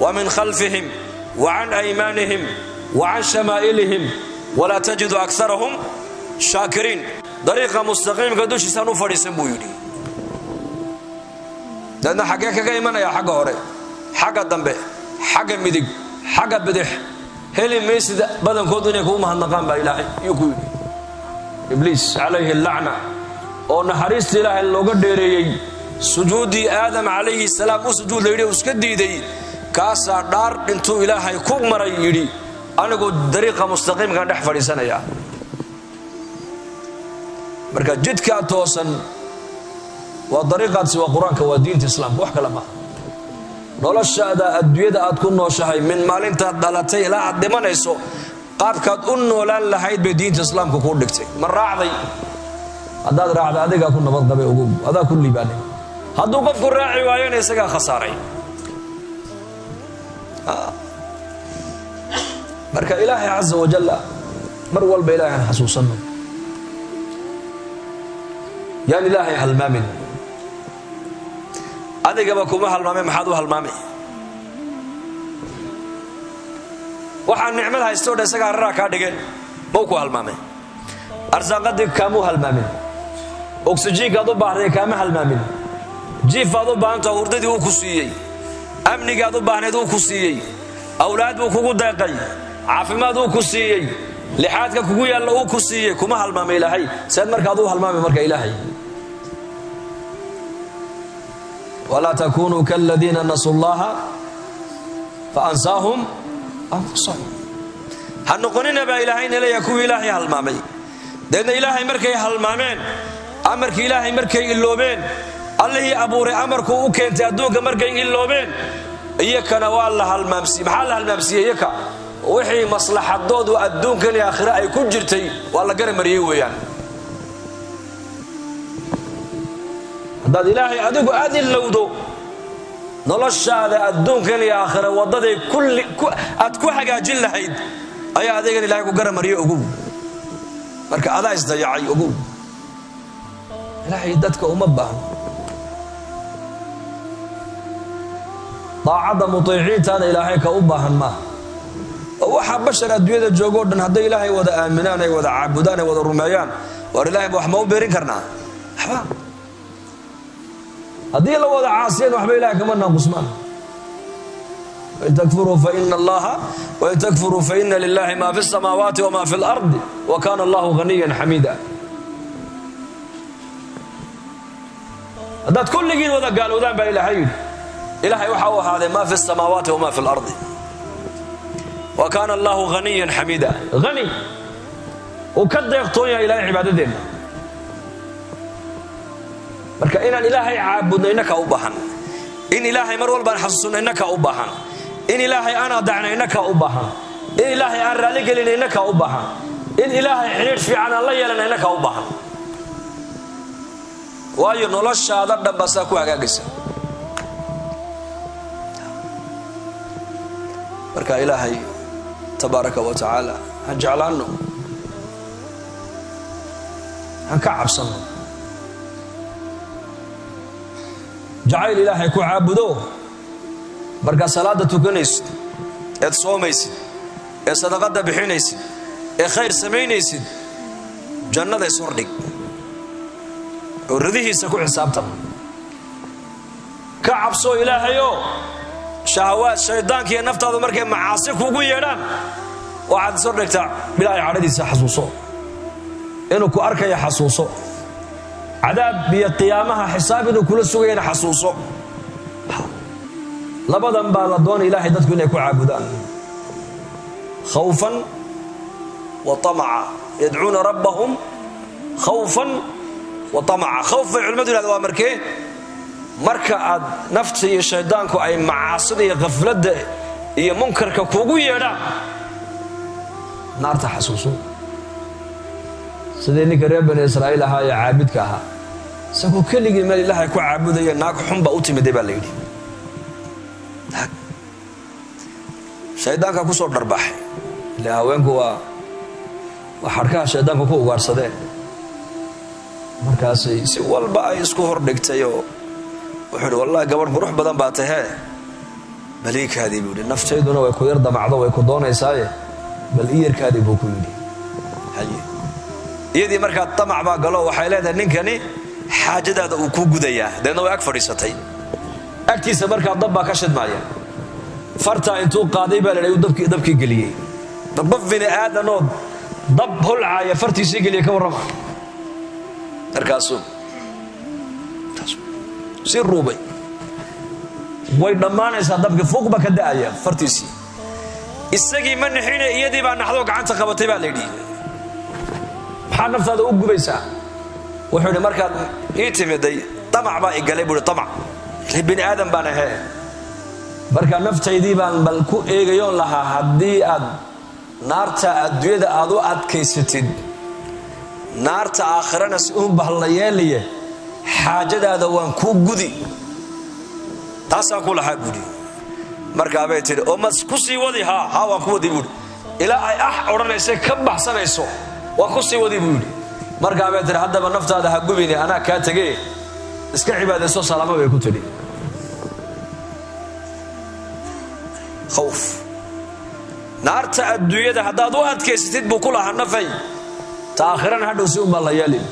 wa min khalfihim wa can aymaanihim wa can shamaa'ilihim walaa tajidu akarahum shaakiriin. Dariiqa mustaqiimka dushiisaan u fadhiisan buu yidhi. Daedna xaggee kaga imanaya? Xagga hore, xagga dambe, xagga midig, xagga bidix, heli maysid badankoodu inay kugu mahadnaqaan baa ilaahay yuu ku yidhi. Ibliis calayhi lacna, oo naxariista ilaahay looga dheereeyey, sujuuddii aadam calayhi salaam u sujuud la yidhi uu iska diiday, kaasaa dhaar intuu ilaahay ku maray yidhi anigu dariiqa mustaqiimkan dhex fadhiisanaya. Marka jidkaa toosan waa dariiqaasi, waa qur-aanka, waa diinta islaamka, wax kale maaha. Noloshaada adduunyada aad ku nooshahay min maalintaad dhalatay ilaa aad dhimanayso, qaabkaad u noolaan lahayd bay diinta islaamka kuu dhigtay. Ma raacday? Haddaad raacda adigaa ku nabadqabay, ogow, adaa ku liibaanay. Hadduu qofku raaci waayona isagaa khasaaray. Marka ilaahay casa wajalla mar walba ilahay aan xasuusanno, yaan ilaahay halmaamin. Adigaba kuma halmaamay, maxaad u halmaamay? Waxaa nicmad haysto o dhan isagaa hararaa kaa dhige, mau ku halmaamay? Arsaaqadii kaamuu halmaamin, oksijiinkaad u baahday kaama halmaamin, jiifaad u baahantaha hurdadii uu ku siiyey, amnigaad u baahnayd uu ku siiyey, awlaad buu kugu deeqay, caafimaad uu ku siiyey, lixaadka kugu yaalla uu ku siiyey, kuma halmaamay ilaahay. Seed markaad u halmaamay marka ilaahay? Walaa takunuu kaladiina nasuu llaha faansaahum anfusahum. Ha noqonina baa ilaahayna leeyahay kuwii ilaahay halmaamay. Deedna ilaahay markay halmaameen, amarkii ilaahay markay iloobeen, allihii abuuray amarkuu u keentay adduunka markay iloobeen, iyakana waa la halmaamsiiyey. Maxaa la halmaamsiiyey iyaka? Wixii maslaxadoodu adduunkan iyo aakhire ay ku jirtay waa la garamariyey weeyaan. Haddaad ilaahay adigu aad ilowdo, noloshaada adduunkan iyo aakhire waddaday aad ku hagaajin lahayd ayaa adigan ilahay ku garamariyey, ogow. Marka adaa isdayacay, ogow. Ilaahay dadka uma baahno, daacadda mutiiciintaana ilaahay ka u baahan maaha. Oo waxaa bashar adduunyada joogoo dhan hadday ilaahay wada aaminaan, ay wada caabudaan, ay wada rumeeyaan, waar ilahay wax ma u beerin karnaa? Waxba. Haddii la wada caasiyan waxba ilahay kama naaqusmaan. In takfuruu faina allaha wain takfuruu faina lilahi ma fi الsamaawaati wma fi اlardi wa kana allahu ghaniyan xamiida. Haddaad kulligiin wada gaalowdaan baa Ilaahay yidhi, Ilaahay waxa uu ahaaday maa fi samaawaati wamaa fi lardi, wa kaana allahu haniyan xamiida. Hani uu ka deeqtoon yahay Ilahay cibaadadeenna. Marka inaan Ilaahay caabudno innakaa u baahan, in Ilaahay mar walbaan xasuusno innakaa u baahan, in Ilaahay aan adacno innakaa u baahan, in Ilaahay aan raalligelino innakaa u baahan, in Ilaahay xidhiidh fiican aan la yeelano innakaa u baahan. Waayo noloshaada dhan baa saa ku hagaagaysa. Marka Ilaahay tabaaraka wa tacaala han jeclaanno, han ka cabsanno, jacayl Ilaahay ku caabudo. Markaa salaadda tukanaysid, eed soomaysid, ee sadaqadda bixinaysid, ee khayr samaynaysid, jannada ishordhig oo radihiisa ku xisaabtan. Ka cabsoo Ilaahayoo shahawaad shaydaanka iyo naftaadu markay macaasi kugu yeedhaan, waxaad ishordhigtaa Ilaahay cadhadiisa xasuuso, inuu ku arkaya xasuuso, cadaab iyo qiyaamaha xisaab inuu kula sugayana xasuuso. Labadan baa la doonay Ilaahay dadku inay ku caabudaan, khawfan wa tamaca, yadcuuna rabbahum khawfan wa tamaca. Khawf bay culimadu yidhahda waa markee? Marka aad nafta iyo shaydaanku ay macaasida iyo khafladda iyo munkarka kugu yeedhaan, naarta xasuuso. Sidii ninka reer Bani Israa'iil ahaa ee caabidka ahaa, isagoo keligii meel Ilaahay ku caabudaya, naag xunba u timiday baa la yidhi. Shaydaanka kusoo dharbaxay, ile haweenku waa xadhkaha shaydaanku ku ugaarsadeen. Markaasay si walba ay isku hordhigtay oo wuxuu yidhi, wallahi gabadh qurux badan baa tahee, baliikaadii buu yidhi, naftayduna way ku yar damacdo, way ku doonaysaaye, bal iyarkaadii buu ku yidhi. Haye, iyadii markaa damac baa galo, waxay leedahay ninkani xaajadaada uu ku gudayaa. Deedna way ag fadhiisatay agtiisa. Markaa dab baa ka shidmaaya, fartaa intuu qaaday baa la yidhi dabkii geliyey. Dab bini aadanood dab holcaaya fartiisii geliyey, ka warrama. Markaasuu si ruubay, way dhammaanaysaa dabkii, fuuq baa ka da'aya fartiisii. Isagii ma nixine, iyadii baa naxdoo gacanta qabatay baa la yidhi. Maxaad naftaada u gubaysaa? Wuxuu yidhi, markaad ii timiday damac baa igalay buu yidhi, damac ile bini aadam baan ahee. Marka naftaydii baan bal ku eegayoon lahaa, haddii aad naarta adduunyada aad u adkaysatid, naarta aakhirana si uun bahla yeelaye, xaajadaada waan kuu gudi, taasaan ku lahaa buuhi. Markaabay tidhi, oo ma ku sii wadi? Haa haa, waan ku wadi buuhi, ilaa ay ah odhanaysay ka baxsanayso waan ku sii wadi buu yidhi. Markaabay tidhi, haddaba naftaada ha gubini, anaa kaa tegee, iska cibaadayso, salaamo bay ku tidhi. Khawf naarta adduunyada haddaad u adkaysatid buu ku lahaa nafay, ta aakhirana hadhow si unbaa la yeelin.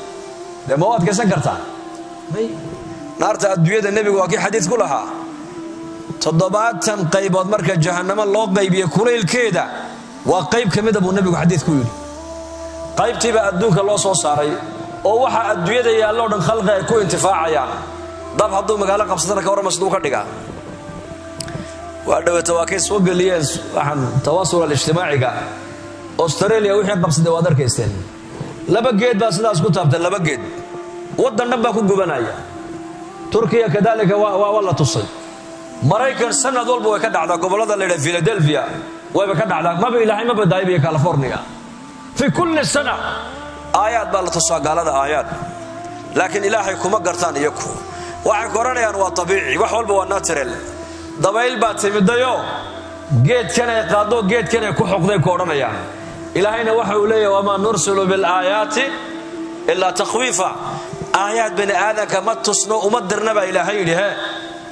Dee ma u adkaysan kartaa? May. Naarta adduunyada nebigu waa kii xadiid ku lahaa, 70 qaybood marka jahannamo loo qaybiye, kulaylkeeda waa qayb ka mida buu nebigu xadiid ku yidhi. Qaybtiibaa adduunka loo soo saaray oo waxaa adduunyada yaalloo dhan khalqi ay ku intifaacayaan. Dab hadduu magaalo qabsadana ka warrama siduu ka dhigaa. Waa dhaweeta waa kay soo geliyeen waxaan tawaasul alijtimaaciga, Australia wixii qabsaday waad arkaysteen. 2 geed baa sidaas ku taabtay, 2 geed waddan dhan baa ku gubanaya. Turkiya kadalika waa la tusay. Maraykan sanad walba way ka dhacdaa, gobollada la yidhaha Philadelphia wayba ka dhacdaa, maba Ilaahay ma badaayibiyo California. Fi kulli sana aayaad baa la tusaa gaalada, aayaad, laakiin Ilaahay kuma gartaan iyaku. Waxay ku odhanayaan waa tabiici, wax walba waa natural, dabayl baa timidayo geedkanay qaado, geedkanay ku xoqday ku odhanayaan. Ilaahayna waxa uu leeyahy, wamaa nursilu bilaayaati ilaa takhwiifa. Aayaad bani aadanka ma tusno, uma dirna baa Ilaahay yidhi, he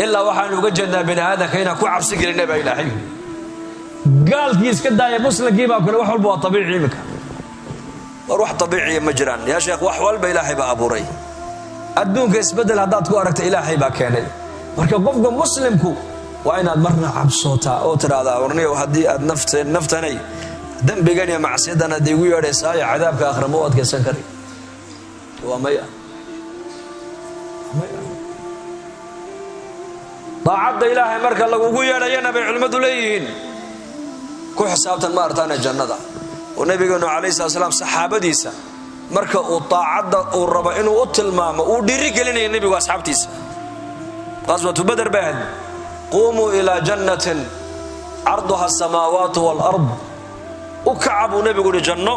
ilaa waxaanu uga jeednaa bani aadanka inaan ku cabsi gelinna baa Ilaahay yidhi. Gaalkii iska daaya, muslimkii baa kule wax walba waa abiici iminka. War wax abiiciya ma jiraan yaa sheekh, wax walba Ilaahay baa abuuray. Adduunka isbeddel haddaad ku aragta Ilaahay baa keenay. Marka qofka muslimku waa inaad marna cabsootaa oo tidhaahdaa, warniyow haddii aad naftanay dembigan iyo macsiyadan aad igu yeedhaysaayo, cadaabka aakhira ma u adkaysan kari. Waa maya, maya. Daacadda Ilaahay marka lagugu yeedhayana bay culimmadu leeyihiin, ku xisaabtan ma artaana jannada. Oo nabigeenu calayhi salatu salaam saxaabadiisa marka uu daacadda uu rabo inuu u tilmaamo, uu dhiiri gelinaya nebigu asxaabtiisa. Qaswatu Bader bay ahayd. "Quumuu ilaa jannatin carduha asamaawaatu waalard." U kaca buu nebigu yidhi, janno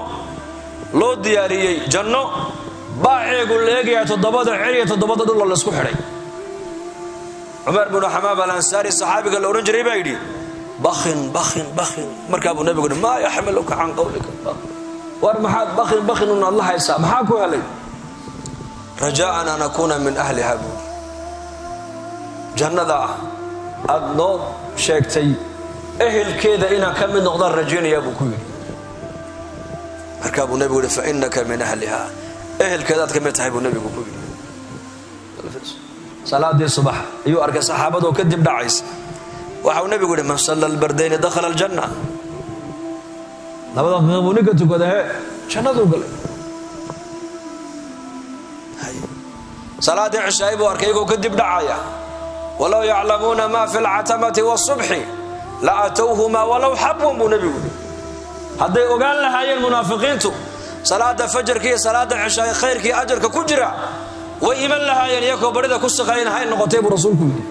loo diyaariyey, janno baaceegu la eegayaa toddobada cer iyo toddobada dhuloo laysku xidhay. Cumar binu Xamaam Alansaari, saxaabiga la odhan jiray, baa yidhi, "Bakhin, bakhin, bakhin." Markaa buu nebigu yidhi, "Maa yaxmiluka can qawlika?" War maxaad bakhin bakhin un aad la haysaa? Maxaa ku helay? "Rajaa'an an akuuna min ahliha," buuri, "jannada aad noo sheegtay ehelkeeda inaan ka mid noqdaan rajaynayaa," buu ku yidhi. Markaa buu nebigu yidhi, "Fa innaka min ahliha." Ehelkeedaad ka mid tahay, buu nebigu ku yidhi. Salaadii subax ayuu arkay saxaabadoo kadib dhacaysa. Waxauu nebigu yidhi, "Man salla albardayni dakhala aljanna." Labada qiiq buu ninka tukada, hee, jannaduu galay. Salaadii cishaay buu arkay iyagoo kadib dhacaya. "Walow yaclamuuna ma fi lcatamati wasubxi la atowhumaa walow xabwan," buu nebigu yidhi. Hadday ogaan lahaayeen munaafiqiintu salaada fajarka iyo salaada cishaay khayrkii ajarka ku jira, way iman lahaayeen iyakoo barida ku shaqayn hay noqotay, buu rasuulku yidhi.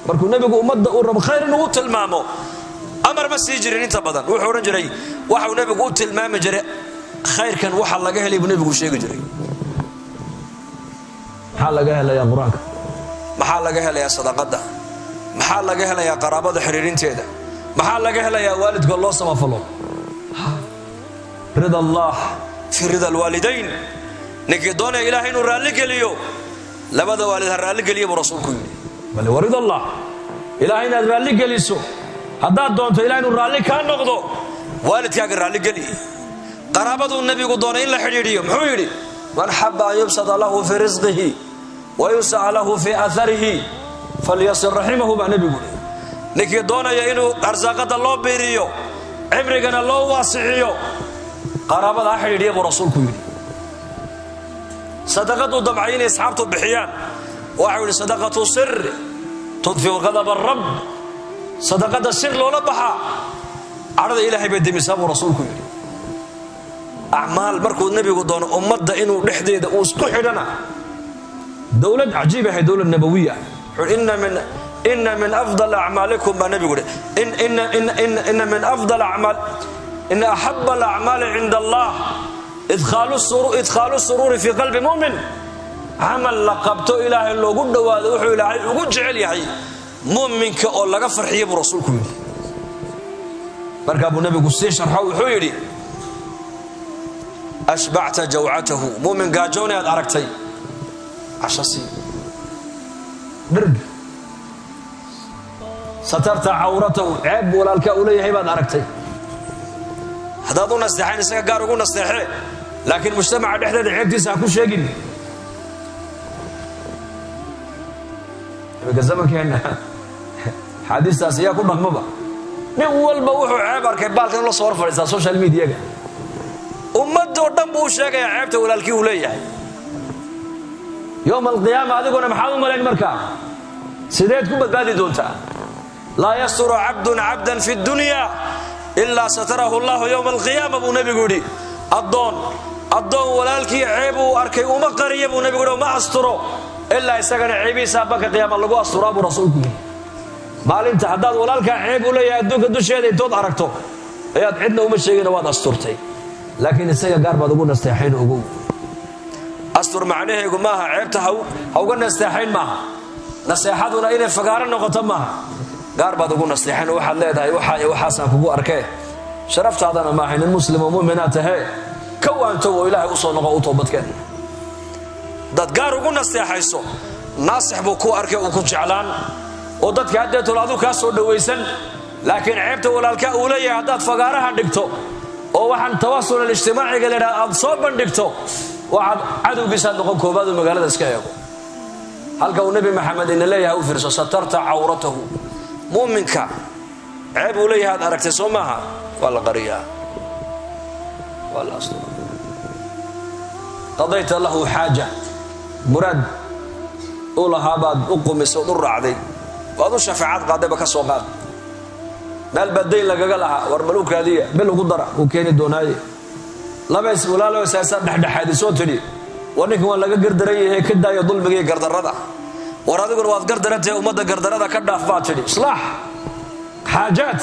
Markuu nebigu ummadda uu rabo khayr inuu u tilmaamo, amar ma sii jirin inta badan. Wuxuu odhan jiray, waxau nebigu u tilmaami jiray khayrkan waxa laga helay buu nebigu sheegi jiray. Maxaa laga helayaa qur-aanka? Maxaa laga helayaa sadaqadda? Maxaa laga helayaa qaraabada xiriirinteeda? Maxaa laga helayaa waalidka loo samafalo? Rida Allah fii rida alwaalidayn. Ninkii doonaya Ilahay inuu raalli geliyo, labada waalid ha raalli geliya, buu rasuulku yidhi. Bale warida Allah, Ilahay inaad raalli geliso haddaad doonto, Ilahay inuu raalli kaa noqdo, waalidkaaga raalli geli. Qaraabaduu nebigu doonay in la xidhiidhiyo. Muxuu yidhi? "Man xaba an yubsada lahu fii risqihi wa yunsa'a lahu fii atharihi falyasil raximahu," baa nebigu yidhi. Ninkii doonaya inuu arsaaqada loo biiriyo, cimrigana loo waasiciyo, qaraabada ha xidhiidhiya, buu rasuulku yidhi. Sadaqaduu damcay inay asxaabtu bixiyaan. Waxau yidhi, "Sadaqatu sir tudfiu qadab arab." Sadaqada sir loola baxaa cadhada Ilaahay bay demisaa, buu rasuulku yidhi. Acmaal markuu nebigu doono ummadda inuu dhexdeeda uu isku xidhana, dowlad cajiib ahay, dowlad nabawiya. Wuxuu "Ina min afdal acmaalikum," baa nebigu yidhi, "ina min afdal acmaal, ina axaba alacmaali cinda Allah idkhaalu suruuri fii qalbi mu'min." Camal la qabto Ilaahay loogu dhowaado, wuxuu Ilaahay ugu jecel yahay mu'minka oo laga farxiya, buu rasuulku yidhi. Markaa buu nebigu sii sharxo, wuxuu yidhi, "Ashbacta jawcatahu." Mumin gaajoonay aad aragtay, casho sii, dherg. "Satarta cawratahu." Ceeb walaalkaa uu leeyahay baad aragtay, haddaad u nasteexayn isaga gaar ugu nasteexee, laakiin mujtamaca dhexdeeda ceebtiisa ha ku sheegin. Iminka zamankeenna axaadiistaas ayaa ku dhaqmaba. Nin walba wuxuu ceeb arkay baalkan la soo hor fadhiistaa social mediaga, ummadoo dhan buu u sheegayaa ceebta walaalkii uu leeyahay. Yowma alqiyaama adiguna maxaad u malayn markaa? Sideed ku badbaadi doontaa? "Laa yasturu cabdun cabdan fi dunya ilaa satarahu allahu yowma alqiyaama," buu nebigu yidhi. Addoon addoon walaalkii ceeb uu arkay uma qariya, buu nebigu yidhi, uma asturo, ilaa isagana ceebihiisaa banka qiyaama lagu asturaa, buu rasuulku yidhi. Maalinta haddaad walaalkaa ceeb uu leeyahay adduunka dusheeda intood aragto ayaad cidna uma sheegina, waad asturtay, laakiin isaga gaar baad ugu nasteexayn. Ogow, astur macnaheegu maaha ceebta ha uga nasteexayn maaha. Naseexaduna inay fagaaro noqoto maaha. Gaar baad ugu nasteexayn oo waxaad leedahay, waxaa iyo waxaasaan kugu arkee, sharaftaadana maahay, nin muslim oo mu'minaa tahee, ka waantow oo Ilaahay usoo noqo, u toobadkeen. Haddaad gaar ugu nasteexayso, naasix buu ku arkay, uu ku jeclaan oo dadka haddeetol aduu kaa soo dhowaysan. Laakiin ceebta walaalkaa uu leeyahay haddaad fagaaraha dhigto oo waxaan tawaasul alijtimaaciga la idhaha aad soo bandhigto, waxaad cadowgiisaad noqon koobaadu magaalada iska eego. Halka uu Nebi Maxamed ina leeyahay, u fiirso, "Satarta cawratahu." Mu'minka ceeb uu leeyahay aad aragtay, soo maaha? Waa la qariyaa, waa la astura. "Qadayta lahu xaaja." Muraad U lahaa baad u qumisay ood u raacday, waad u shafeecad qaadayba ka soo qaad. Meel baa dayn lagaga lahaa, war maluukaadiya bil ugu dara, wuu keeni doonaaye. Labays walaalo saasaa dhexdhexaadisoo tidhi, war ninkan waa laga gardaran yahay, ka daaya dulmiga iyo gardarrada. War adiguna waad gardarantahay, ummadda gardarrada ka dhaaf baad tidhi. Islaax xaajaad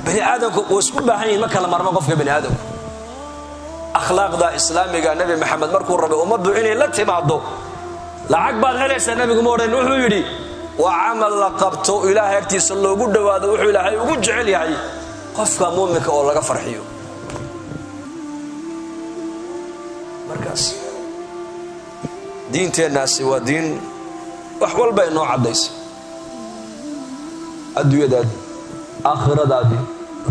bani aadamku wuu isku baahan yihin, ma kala marmo qofka bani aadamku. Akhlaaqda islaamiga Nebi Maxamed markuu rabay ummaddu inay la timaado, lacag baad helaysaa nebigu ma odhan. Wuxuu yidhi waa camal la qabto Ilaahay agtiisa loogu dhowaado, wuxuu Ilaahay ugu jecel yahay qofka muuminka oo laga farxiyo. Markaas diinteennaasi waa diin wax walba inoo caddaysa, adduunyadaadii, aakhiradaadii,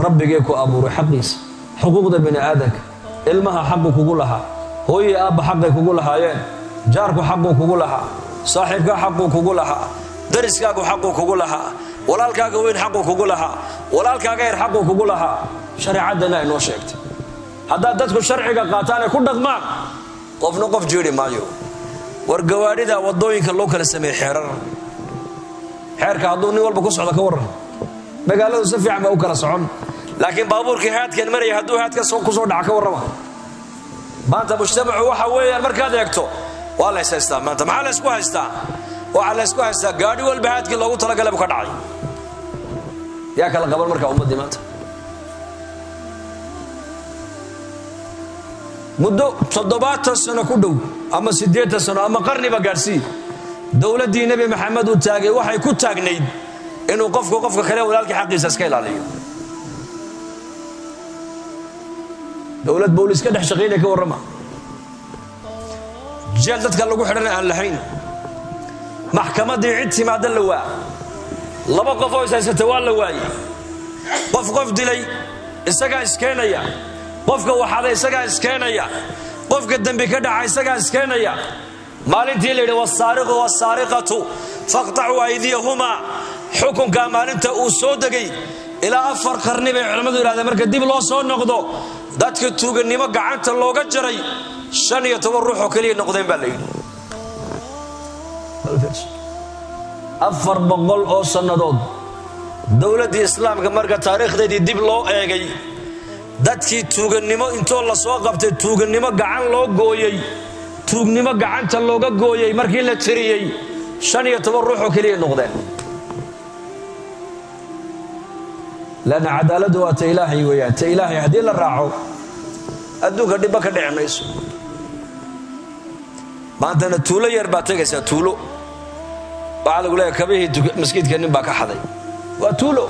rabbigee ku abuuray xaqiisa, xuquuqda bini aadanka, ilmaha xaqu kugu lahaa, hooyii aabba xaqay kugu lahaayeen, jaarku xaquu kugu lahaa, saaxiibkaa xaquu kugu lahaa, dariskaagu xaquu kugu lahaa, walaalkaaga weyn xaquu kugu lahaa, walaalkaaga yar xaquu kugu lahaa. Shareecaddana inoo sheegtay. Haddaad dadku sharciga qaataan ay ku dhaqmaan, qofna qof jiiri maayo. War gawaadhida waddooyinka loo kala sameeyey xeerar, xeerka hadduu nin walba ku socdo ka warran, magaaladu si fiican baa u kala socon. Laakiin baabuurkii haadkan maraya hadduu haadka ku soo dhaca ka warrama. Maanta mujtamacu waxa weeyaan markaad eegto waa la ys haystaa. Maanta maxaa la ysku haystaa? Waxaa la ysku haystaa gaadhi walba haadkii loogu talagalay buu ka dhacay. Yaa kala qaban markaa ummaddii? Maanta muddo 70 sano ku dhow ama 80 sano ama qarniba gaadhsii, dowladdii Nebi Maxamed uu taagay waxay ku taagnayd inuu qofku qofka kale walaalkii xaqiisa iska ilaaliyo. Dowlad boolis ka dhex shaqaynaya ka warrama, jeel dadka lagu xidhana aan lahayn, maxkamaddii cid timaada la waa, laba qof oo is haysata waa la waayey, qof qof dilay isagaa iskeenaya, qofka waxada isagaa iskeenaya, qofka dembi ka dhaca isagaa iskeenaya. Maalintii la yidhi wasaariqu wasaariqatu faqtacuu aydiyahumaa, xukunkaa maalinta uu soo degay ilaa 4 qarni bay culammadu yidhahdeen marka dib loo soo noqdo, dadka tuugannimo gacanta looga jaray 15 ruux oo keliya noqdeen baa la yidhi. 400 oo sannadood dowladdii islaamka marka taariikhdeedii dib loo eegay, dadkii tuugannimo intoo la soo qabtay tuugannimo gacan loo gooyey, tuugnimo gacanta looga gooyey, markii la tiriyey 15 ruux oo keliya noqdeen. Lanna cadaaladdu waa ta Ilaahay weeyaan. Ta Ilaahay haddii la raaco adduunka dhibba ka dhici mayso. Maantana tuulo yar baad tegaysaa, tuulo waxaa lagu leeyahay kabihii maskiidka nin baa ka xaday. Waa tuulo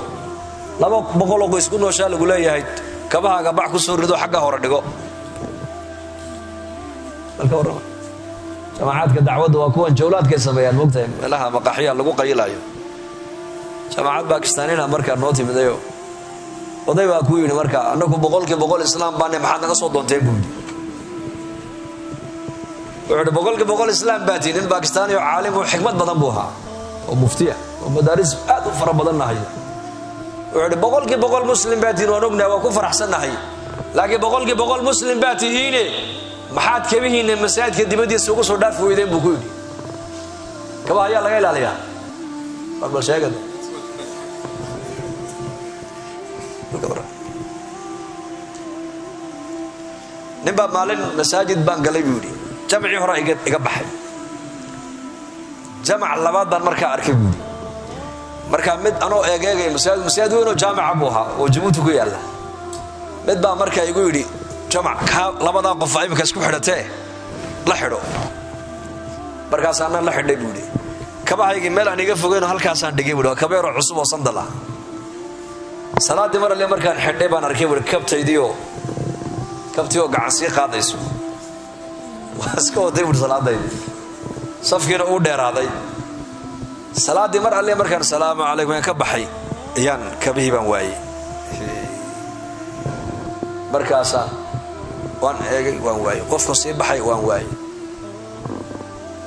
200 oo qoys ku nooshaa, lagu leeyahay kabahaaga bac ku soo rido, xagga hore dhigo. Balka warrama, jamacaadka dacwadda waa kuwan jawlaadkay sameeyaan, mogtahay, meelaha maqaxya lagu qayilayo. Jamaacad Bakistaanina markaa noo timidayo, oday baa ku yidhi marka, annagu 100% islaam baane, maxaad naga soo doonteen buu yidhi. Wuxuu yidhi 100% islaam baa tihi. Nin Bakistaani oo caalim oo xikmad badan buu ahaa oo muftiya oo madaaris aad u fara badan nahay. Wuxuu yidhi 100% muslim baa tihin, waan ognahay, waan ku faraxsannahay, laakiin 100% muslim baa tihiine maxaad kabihiinna masaajidka dibaddiisa ugu soo dhaafi weydeen buu ku yidhi. Kabaha ayaa laga ilaaliyaa, war bal sheegada. Nin baa maalin masaajid baan galay buu yidhi, jamcii hore iga baxay, jamac labaad baan markaa arkay buu yidhi. Markaa mid anoo eegeegaya masaajid, masaajid weyn oo jaamica buu ahaa oo Jabuuti ku yaalla, mid baa markaa igu yidhi, jamac kaa labadaa qof imika isku xidhatee la xidho. Markaasaana la xidhay buu yidhi. Kabahaygii meel aan iga fogeynoo halkaasaan dhigay buu yidhi, waa kabeeroo cusub oo sandal ah. Salaaddii mar alle markaan xidhay baan arkay buui kabtaydiioo kabtii oo gacan sii qaadayso. Waa iska waday buui salaadaydii, safkiina uu dheeraaday. Salaaddii mar alle markaan salaamu calaykum aan ka baxay ayaan kabihii baan waayey. Markaasaan waan eegay, waan waayey. Qofka sii baxay waan waayey.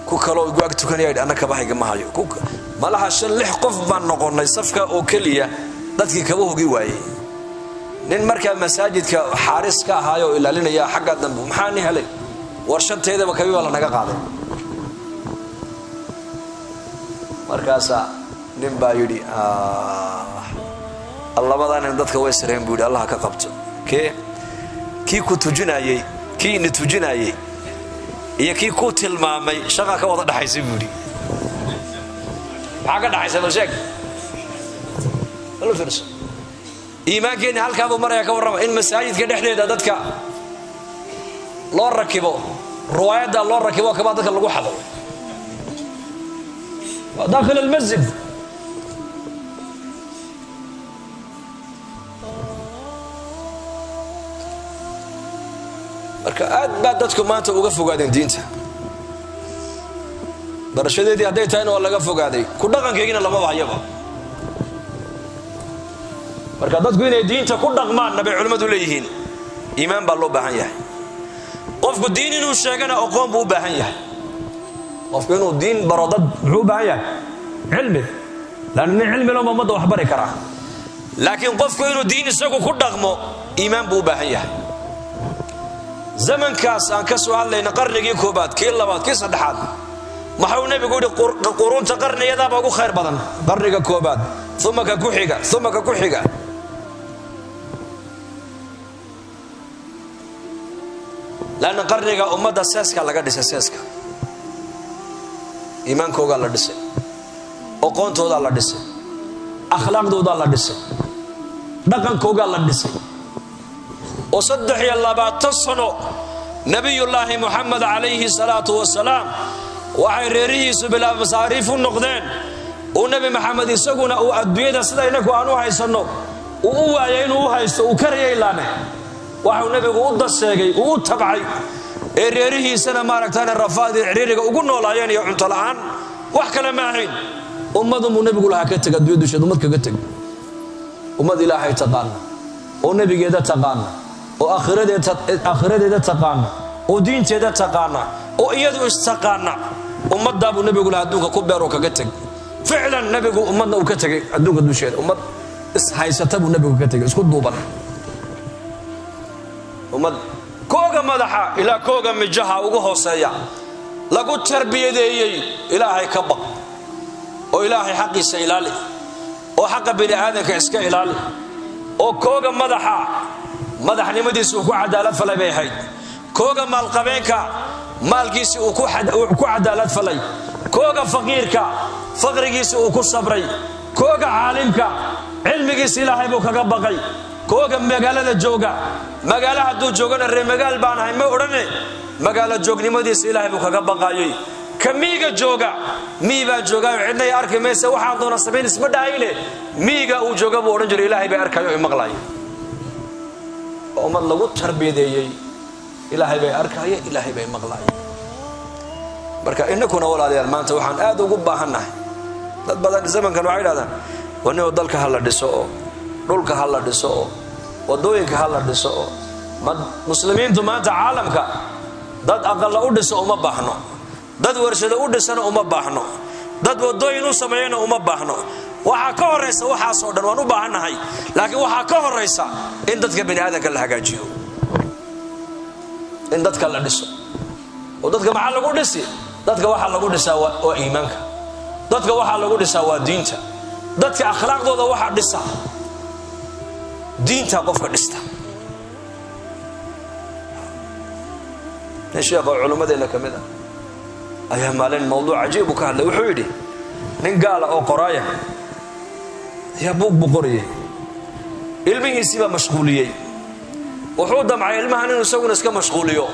Ku kaloo igu ag tukanaya yidhi anna kabahayga ma hayo. Malaha 5 6 qof baan noqonnay safka oo keliya dadkii kabahoogii waayey. Nin markaa masaajidka xaaris ka ahaay oo ilaalinaya xagga dambe, maxaa ni helay? War shanteedaba kabi baa lanaga qaaday. Markaasaa nin baa yidhi, labadaa nin dadka way sireen buu yidhi, Allah ka qabto. Kee kii ku tujinaayey, kii ina tujinaayey iyo kii ku tilmaamay shaqa ka wada dhaxaysa buu yidhi. Maxaa ka dhaxaysa? Bal sheeg, bal fiirso. Iimaankeenni halkaa buu maraya. Ka warrama in masaajidka dhexdeeda dadka loo rakibo ruwaayadda, loo rakibo kabaa dadka lagu xado waa daakhil almasjid. Marka aad baa dadku maanta uga fogaadeen diinta barashadeedii hadday tahayna waa laga fogaaday, ku dhaqankeygina lamaba hayaba. Marka dadku inay diinta ku dhaqmaanna bay culimmadu leeyihiin, iimaan baa loo baahan yahay. Qofku diin inuu sheegana aqoon buu u baahan yahay. Qofku inuu diin baro dad muxuu u baahan yahay? Cilmi. Laanna nin cilmi loma ummadda wax bari karaa. Laakiin qofku inuu diin isagu ku dhaqmo iimaan buu u baahan yahay. Zamankaas aan ka soo hadlayna, qarnigii koobaad, kii labaad, kii saddexaad, maxuu nebigu yidhi? Quruunta qarniyadaaba ugu khayr badan qarniga koobaad, uma ka ku xiga, uma ka ku xiga. Lanna qarniga ummadda seeska laga dhisay, seeska iimaankoogaa la dhisay, oqoontoodaa la dhisay, akhlaaqdoodaa la dhisay, dhaqankoogaa la dhisay. Oo 23 sano nabiyullaahi Muxamed calayhi salaatu wasalaam waxay reerihiisu bilaa masaariif u noqdeen, uu Nebi Maxamed isaguna uu adduunyada sida inaku aan u haysanno uu u waayay inuu u haysto, uu karayay laane, waxuu nebigu u dasheegay, uu u tabcay ee reerihiisana maaragtaan rafaadii ciriiriga ugu noolaayeen iyo cunto la'aan wax kale ma ahayn. Ummadunbuu nebigu lahaa ka teg addunya dusheed, ummad kaga teg, ummad Ilaahay taqaana oo nebigeeda taqaana oo aakhiradeeda taqaana oo diinteeda taqaana oo iyadu istaqaana. Ummaddaa buu nebigu lahaa adduunka ku beer oo kaga teg. Ficlan nebigu ummadna uu ka tegay adduunka dusheeda, ummad ishaysata buu nebigu ka tegay, isku duuban, ummad kooga madaxa ilaa kooga mijaha ugu hooseeya lagu tarbiyadeeyey Ilaahay ka baq oo Ilaahay xaqiisa ilaali oo xaqa bini aadanka iska ilaali. Oo kooga madaxa madaxnimadiisa uu ku cadaalad falay bay ahayd, kooga maalqabeenka maalkiisi uu ku cadaalad falay, kooga faqiirka faqrigiisi uu ku sabray, kooga caalimka cilmigiisa Ilaahay buu kaga baqay, kooga magaalada jooga, magaalo hadduu joogana ree magaal baan ahay ma odhane, magaalo joognimadiisa Ilaahay buu kaga baqaayey, ka miiga jooga mii baan joogaayo cidnay arki maysa waxaan doona samayn isma dhahayne, miiga uu jooga buu odhan jiray Ilaahay bay arkayo o maqlaayo. Oo ummad lagu tarbiyadeeyey Ilaahay bay arkaya, Ilaahay bay maqlaaya. Marka inakuna walaalayaal maanta waxaan aad ugu baahannahay, dad badan zamankan waxay idhahdaan wanio dalka ha la dhiso oo dhulka ha la dhiso oo wadooyinka ha la dhiso oo muslimiintu maanta caalamka dad aqalla u dhiso uma baahno, dad warshado u dhisana uma baahno, dad wadooyin u sameeyana uma baahno. Waxaa ka horaysa waxaasoo dhan waan u baahannahay, laakiin waxaa ka horaysa in dadka bini aadanka la hagaajiyo, in dadka la dhiso. Oo dadka maxaa lagu dhisi? Dadka waxaa lagu dhisaa waa iimaanka, dadka waxaa lagu dhisaa waa diinta, dadka akhlaaqdooda waxaa dhisa diinta qofka dhista. Nin sheekh oo culimmadeenna ka mid ah ayaa maalin mawduuc cajiib u ka hadlay. Wuxuu yidhi nin gaala oo qoraaya ayaa buug buu qorayay, ilmihiisii baa mashquuliyey. Wuxuu damcay ilmahan inuu isaguna iska mashquuliyo.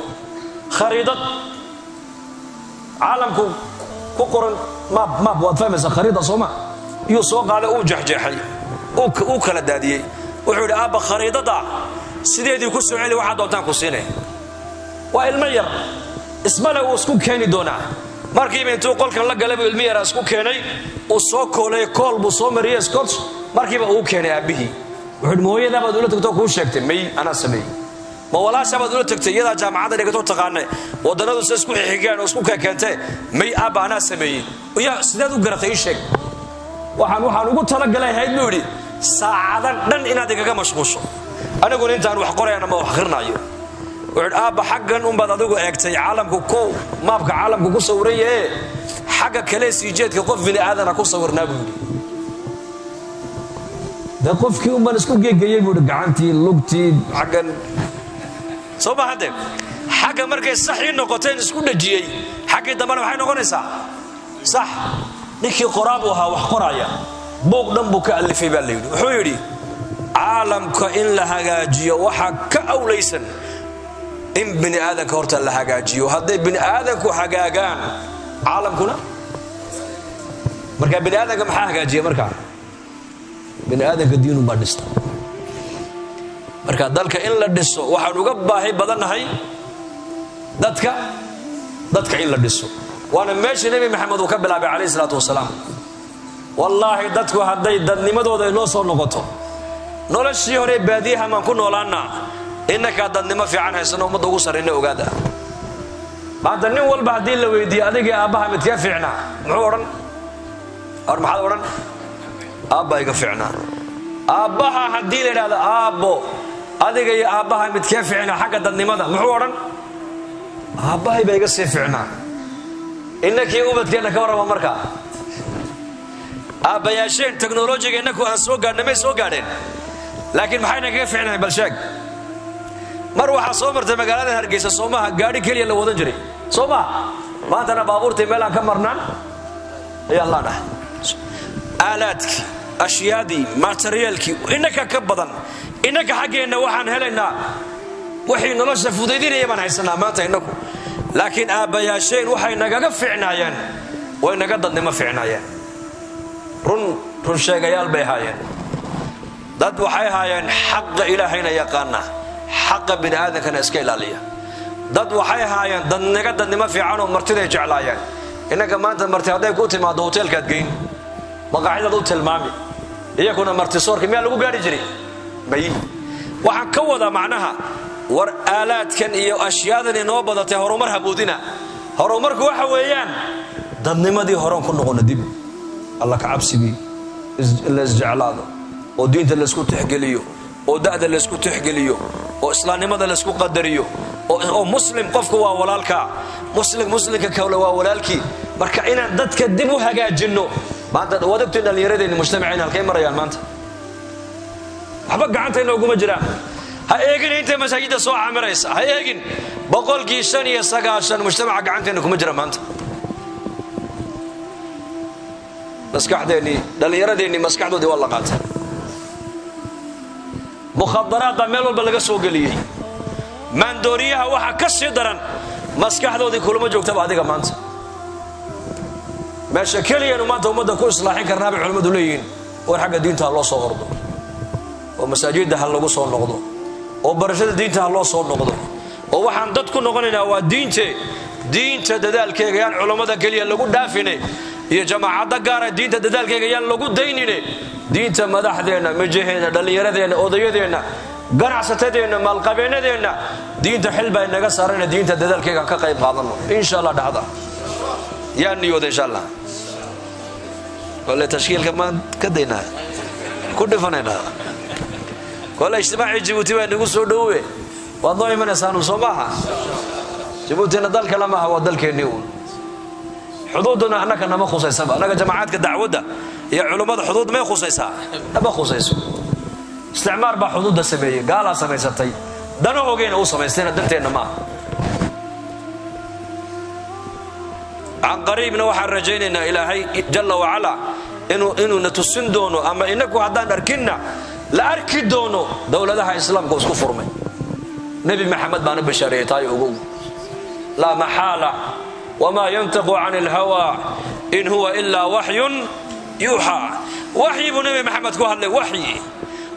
Khariidad caalamku ku qoran maab, maab waad fahmaysaa khariida sooma, iyuu soo qaaday, uu jeexjeexay, uu kala daadiyey. Wuxuu yidhi, aabba khariidadda sideedii ku soo celi, waxaad doontaan ku siinay. Waa ilmo yar, ismale uu isku keeni doonaa. Markiiba intuu qolkan la galay buu ilmi yaraa isku keenay, uu soo koolay, kool buu soo mariyey, scotch, markiiba uu keenay aabbihii. Wuxuu yidhi, ma hooyadaa baad ula tagtoo kuu sheegtay? May, anaa sameeyey. Ma walaashaa baad ula tagtay? Iyadaa jaamacadda dhigatoo taqaane waddannadu se isku xigeen oo isku kekeentee. May aabba, anaa sameeyey. Yaa sideed u garatay? Ii sheeg. Waxaan ugu talagalay ahayd buu yidhi saacadan dhan inaad igaga mashquusho, aniguna intaan wax qorayana ma wax akhrinayo. Wuxuu yidhi, aabba xaggan unbaad adigu eegtay caalamku ku maabka caalamku ku sawiran yahe. Xagga kale sii jeedka qof bini aadana ku sawirnaa, buu yidhi. Dee qofkii unbaan isku geegayey, buu yidhi, gacantii, lugtii, xaggan soo ma hadde. Xagga markay sax ii noqoteen isku dhajiyey, xaggii dambena maxay noqonaysaa? Sax. Ninkii qoraa buu ahaa, wax qoraya, buuq dhan buu ka alifay baa la yidhi. Wuxuu yidhi, caalamka in la hagaajiyo waxaa ka awlaysan in bini aadanka horta la hagaajiyo. Hadday bini aadanku hagaagaan, caalamkuna marka. Bini aadanka maxaa hagaajiya? Markaa bini aadanka diinun baa dhista. Marka dalka in la dhiso waxaan uga baahi badannahay dadka, dadka in la dhiso. Waana meeshii Nebi Maxamed uu ka bilaabay, calayhi salaatu wasalaam. Wallaahi, dadku hadday dadnimadooda inoo soo noqoto, noloshii hore baadiyaha maan ku noolaannaa. Innakaa dadnimo fiican haysano, ummadda ugu sarrayna. Ogaada, maanta nin walba haddii la weydiiyo, adigii aabbaha midkee fiicnaa, muxuu odhan? Or maxaad odhan? Aabba iga fiicnaa. Aabbaha haddii la idhahdo, aabbo, adiga iyo aabbaha midkee fiicnaa xagga dadnimada, muxuu odhan? Aabbahay baa iga sii fiicnaa. Innakii ubadkeenna ka warrama. Markaa aabbayaasheen teknolojiga innaku aan soo gaadhna may soo gaadheen, laakiin maxay nagaga fiicnahay? Bal sheeg. Mar waxaa soo martay magaalada Hargeysa, soomaha, gaadhi keliya la wadan jiray, soo maha? Maantana baabuurtii meel aan ka marnaan ayaan laanahay. Aalaadkii, ashyaadii, materiaalkii innaka ka badan. Innaka xaggeenna waxaan helaynaa waxay nolosha fudaydinaya baan haysanaa maanta innaku, laakiin aabbayaasheen waxay nagaga fiicnaayeen, way naga dadnimo fiicnaayeen. Run run sheegayaal bay ahaayeen. Dad waxay ahaayeen xaqa Ilaahayna yaqaana, xaqa bini aadankana iska ilaaliya. Dad waxay ahaayeen dadnaga dadnimo fiicanoo martiday jeclaayeen. Innanka maanta marti hadday ku timaado, hoteelkaad geyn, maqaaxidaad u tilmaami. Iyakuna martisoorka miyaa lagu gaari jiray? May. Waxaan ka wadaa macnaha, war aalaadkan iyo ashyaadan inoo badatay horumar haboodina. Horumarku waxa weeyaan dadnimadii horan ku noqono dib, Alla ka cabsigii la isjeclaado, oo diinta laysku tixgeliyo, oo da'da laysku tixgeliyo, oo islaamnimada laysku qadariyo, oo muslim qofku waa walaalka, muslim muslimka kale waa walaalkii. Marka inaan dadka dib u hagaajinno. Maanta waad ogtiin dhallinyaradeenni, mujtamaceenni halkay marayaan maanta. Waxba gacanta inooguma jiraan. Ha eegin inta masaajidda soo camiraysa, ha eegin. 95% mujtamaca gacanteenna kuma jira maanta. Maskaxdeennii, dhallinyaradeenni maskaxdoodii waa la qaatay. Mukhadaraad baa meel walba laga soo geliyey. Maandooriyaha waxaa ka sii daran, maskaxdoodii kulama joogtaba adiga maanta. Meesha keliyanu maanta ummadda ku islaaxin karnaa bay culimmadu leeyihiin, war xagga diinta ha loo soo ordo, oo masaajidda ha lagu soo noqdo, oo barashada diinta ha loo soo noqdo, oo waxaan dad ku noqonaynaa waa diinte. Diinta dadaalkeega yaan culammada keliya lagu dhaafine iyo jamaacadda gaara. Diinta dadaalkeega yaan lagu daynine. Diinta madaxdeenna, mijaheenna, dhallinyaradeenna, odayadeenna, ganacsatadeenna, maalqabeennadeenna, diinta xil baa inaga saarana. Diinta dadaalkeega ka qayb qaadanno, insha Allah. Dhacda yaa niyooda, insha Allah. Kole tashkiilka maan ka daynaa, ku dhifanaynaa. Kole ijtimaacii Jabuuti baa inagu soo dhowe, waad noo imanaysaanu, soo maaha? Jabuutina dal kale maaha, waa dalkeennii uun. Xuduudduna annaka nama khusaysaba. Annaga jamacaadka dacwadda iyo culummada xuduud may khusaysaa? Nama khusayso. Isticmaar baa xuduudda sameeyey, gaalaa samaysatay, danahoogeena u samaystayna, danteenna maaha. Can qariibna waxaan rajaynaynaa Ilaahay jalla wacalaa inuuna tusin doono, ama inaku haddaan arkinna la arki doono, dowladaha islaamka isku furmay. Nebi Maxamed baana bashaareeyey taay, ogow. Laa maxaala, wamaa yantiqu can ilhawa in huwa ilaa waxyun yuuxaa. Waxyi buu Nebi Maxamed ku hadlay, waxyi.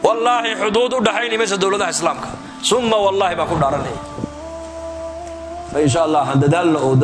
Wallaahi, xuduud u dhaxayni maysa dowladaha islaamka, summa wallaahi baan ku dhaaranaya. Insha Allah aan dadaalno oo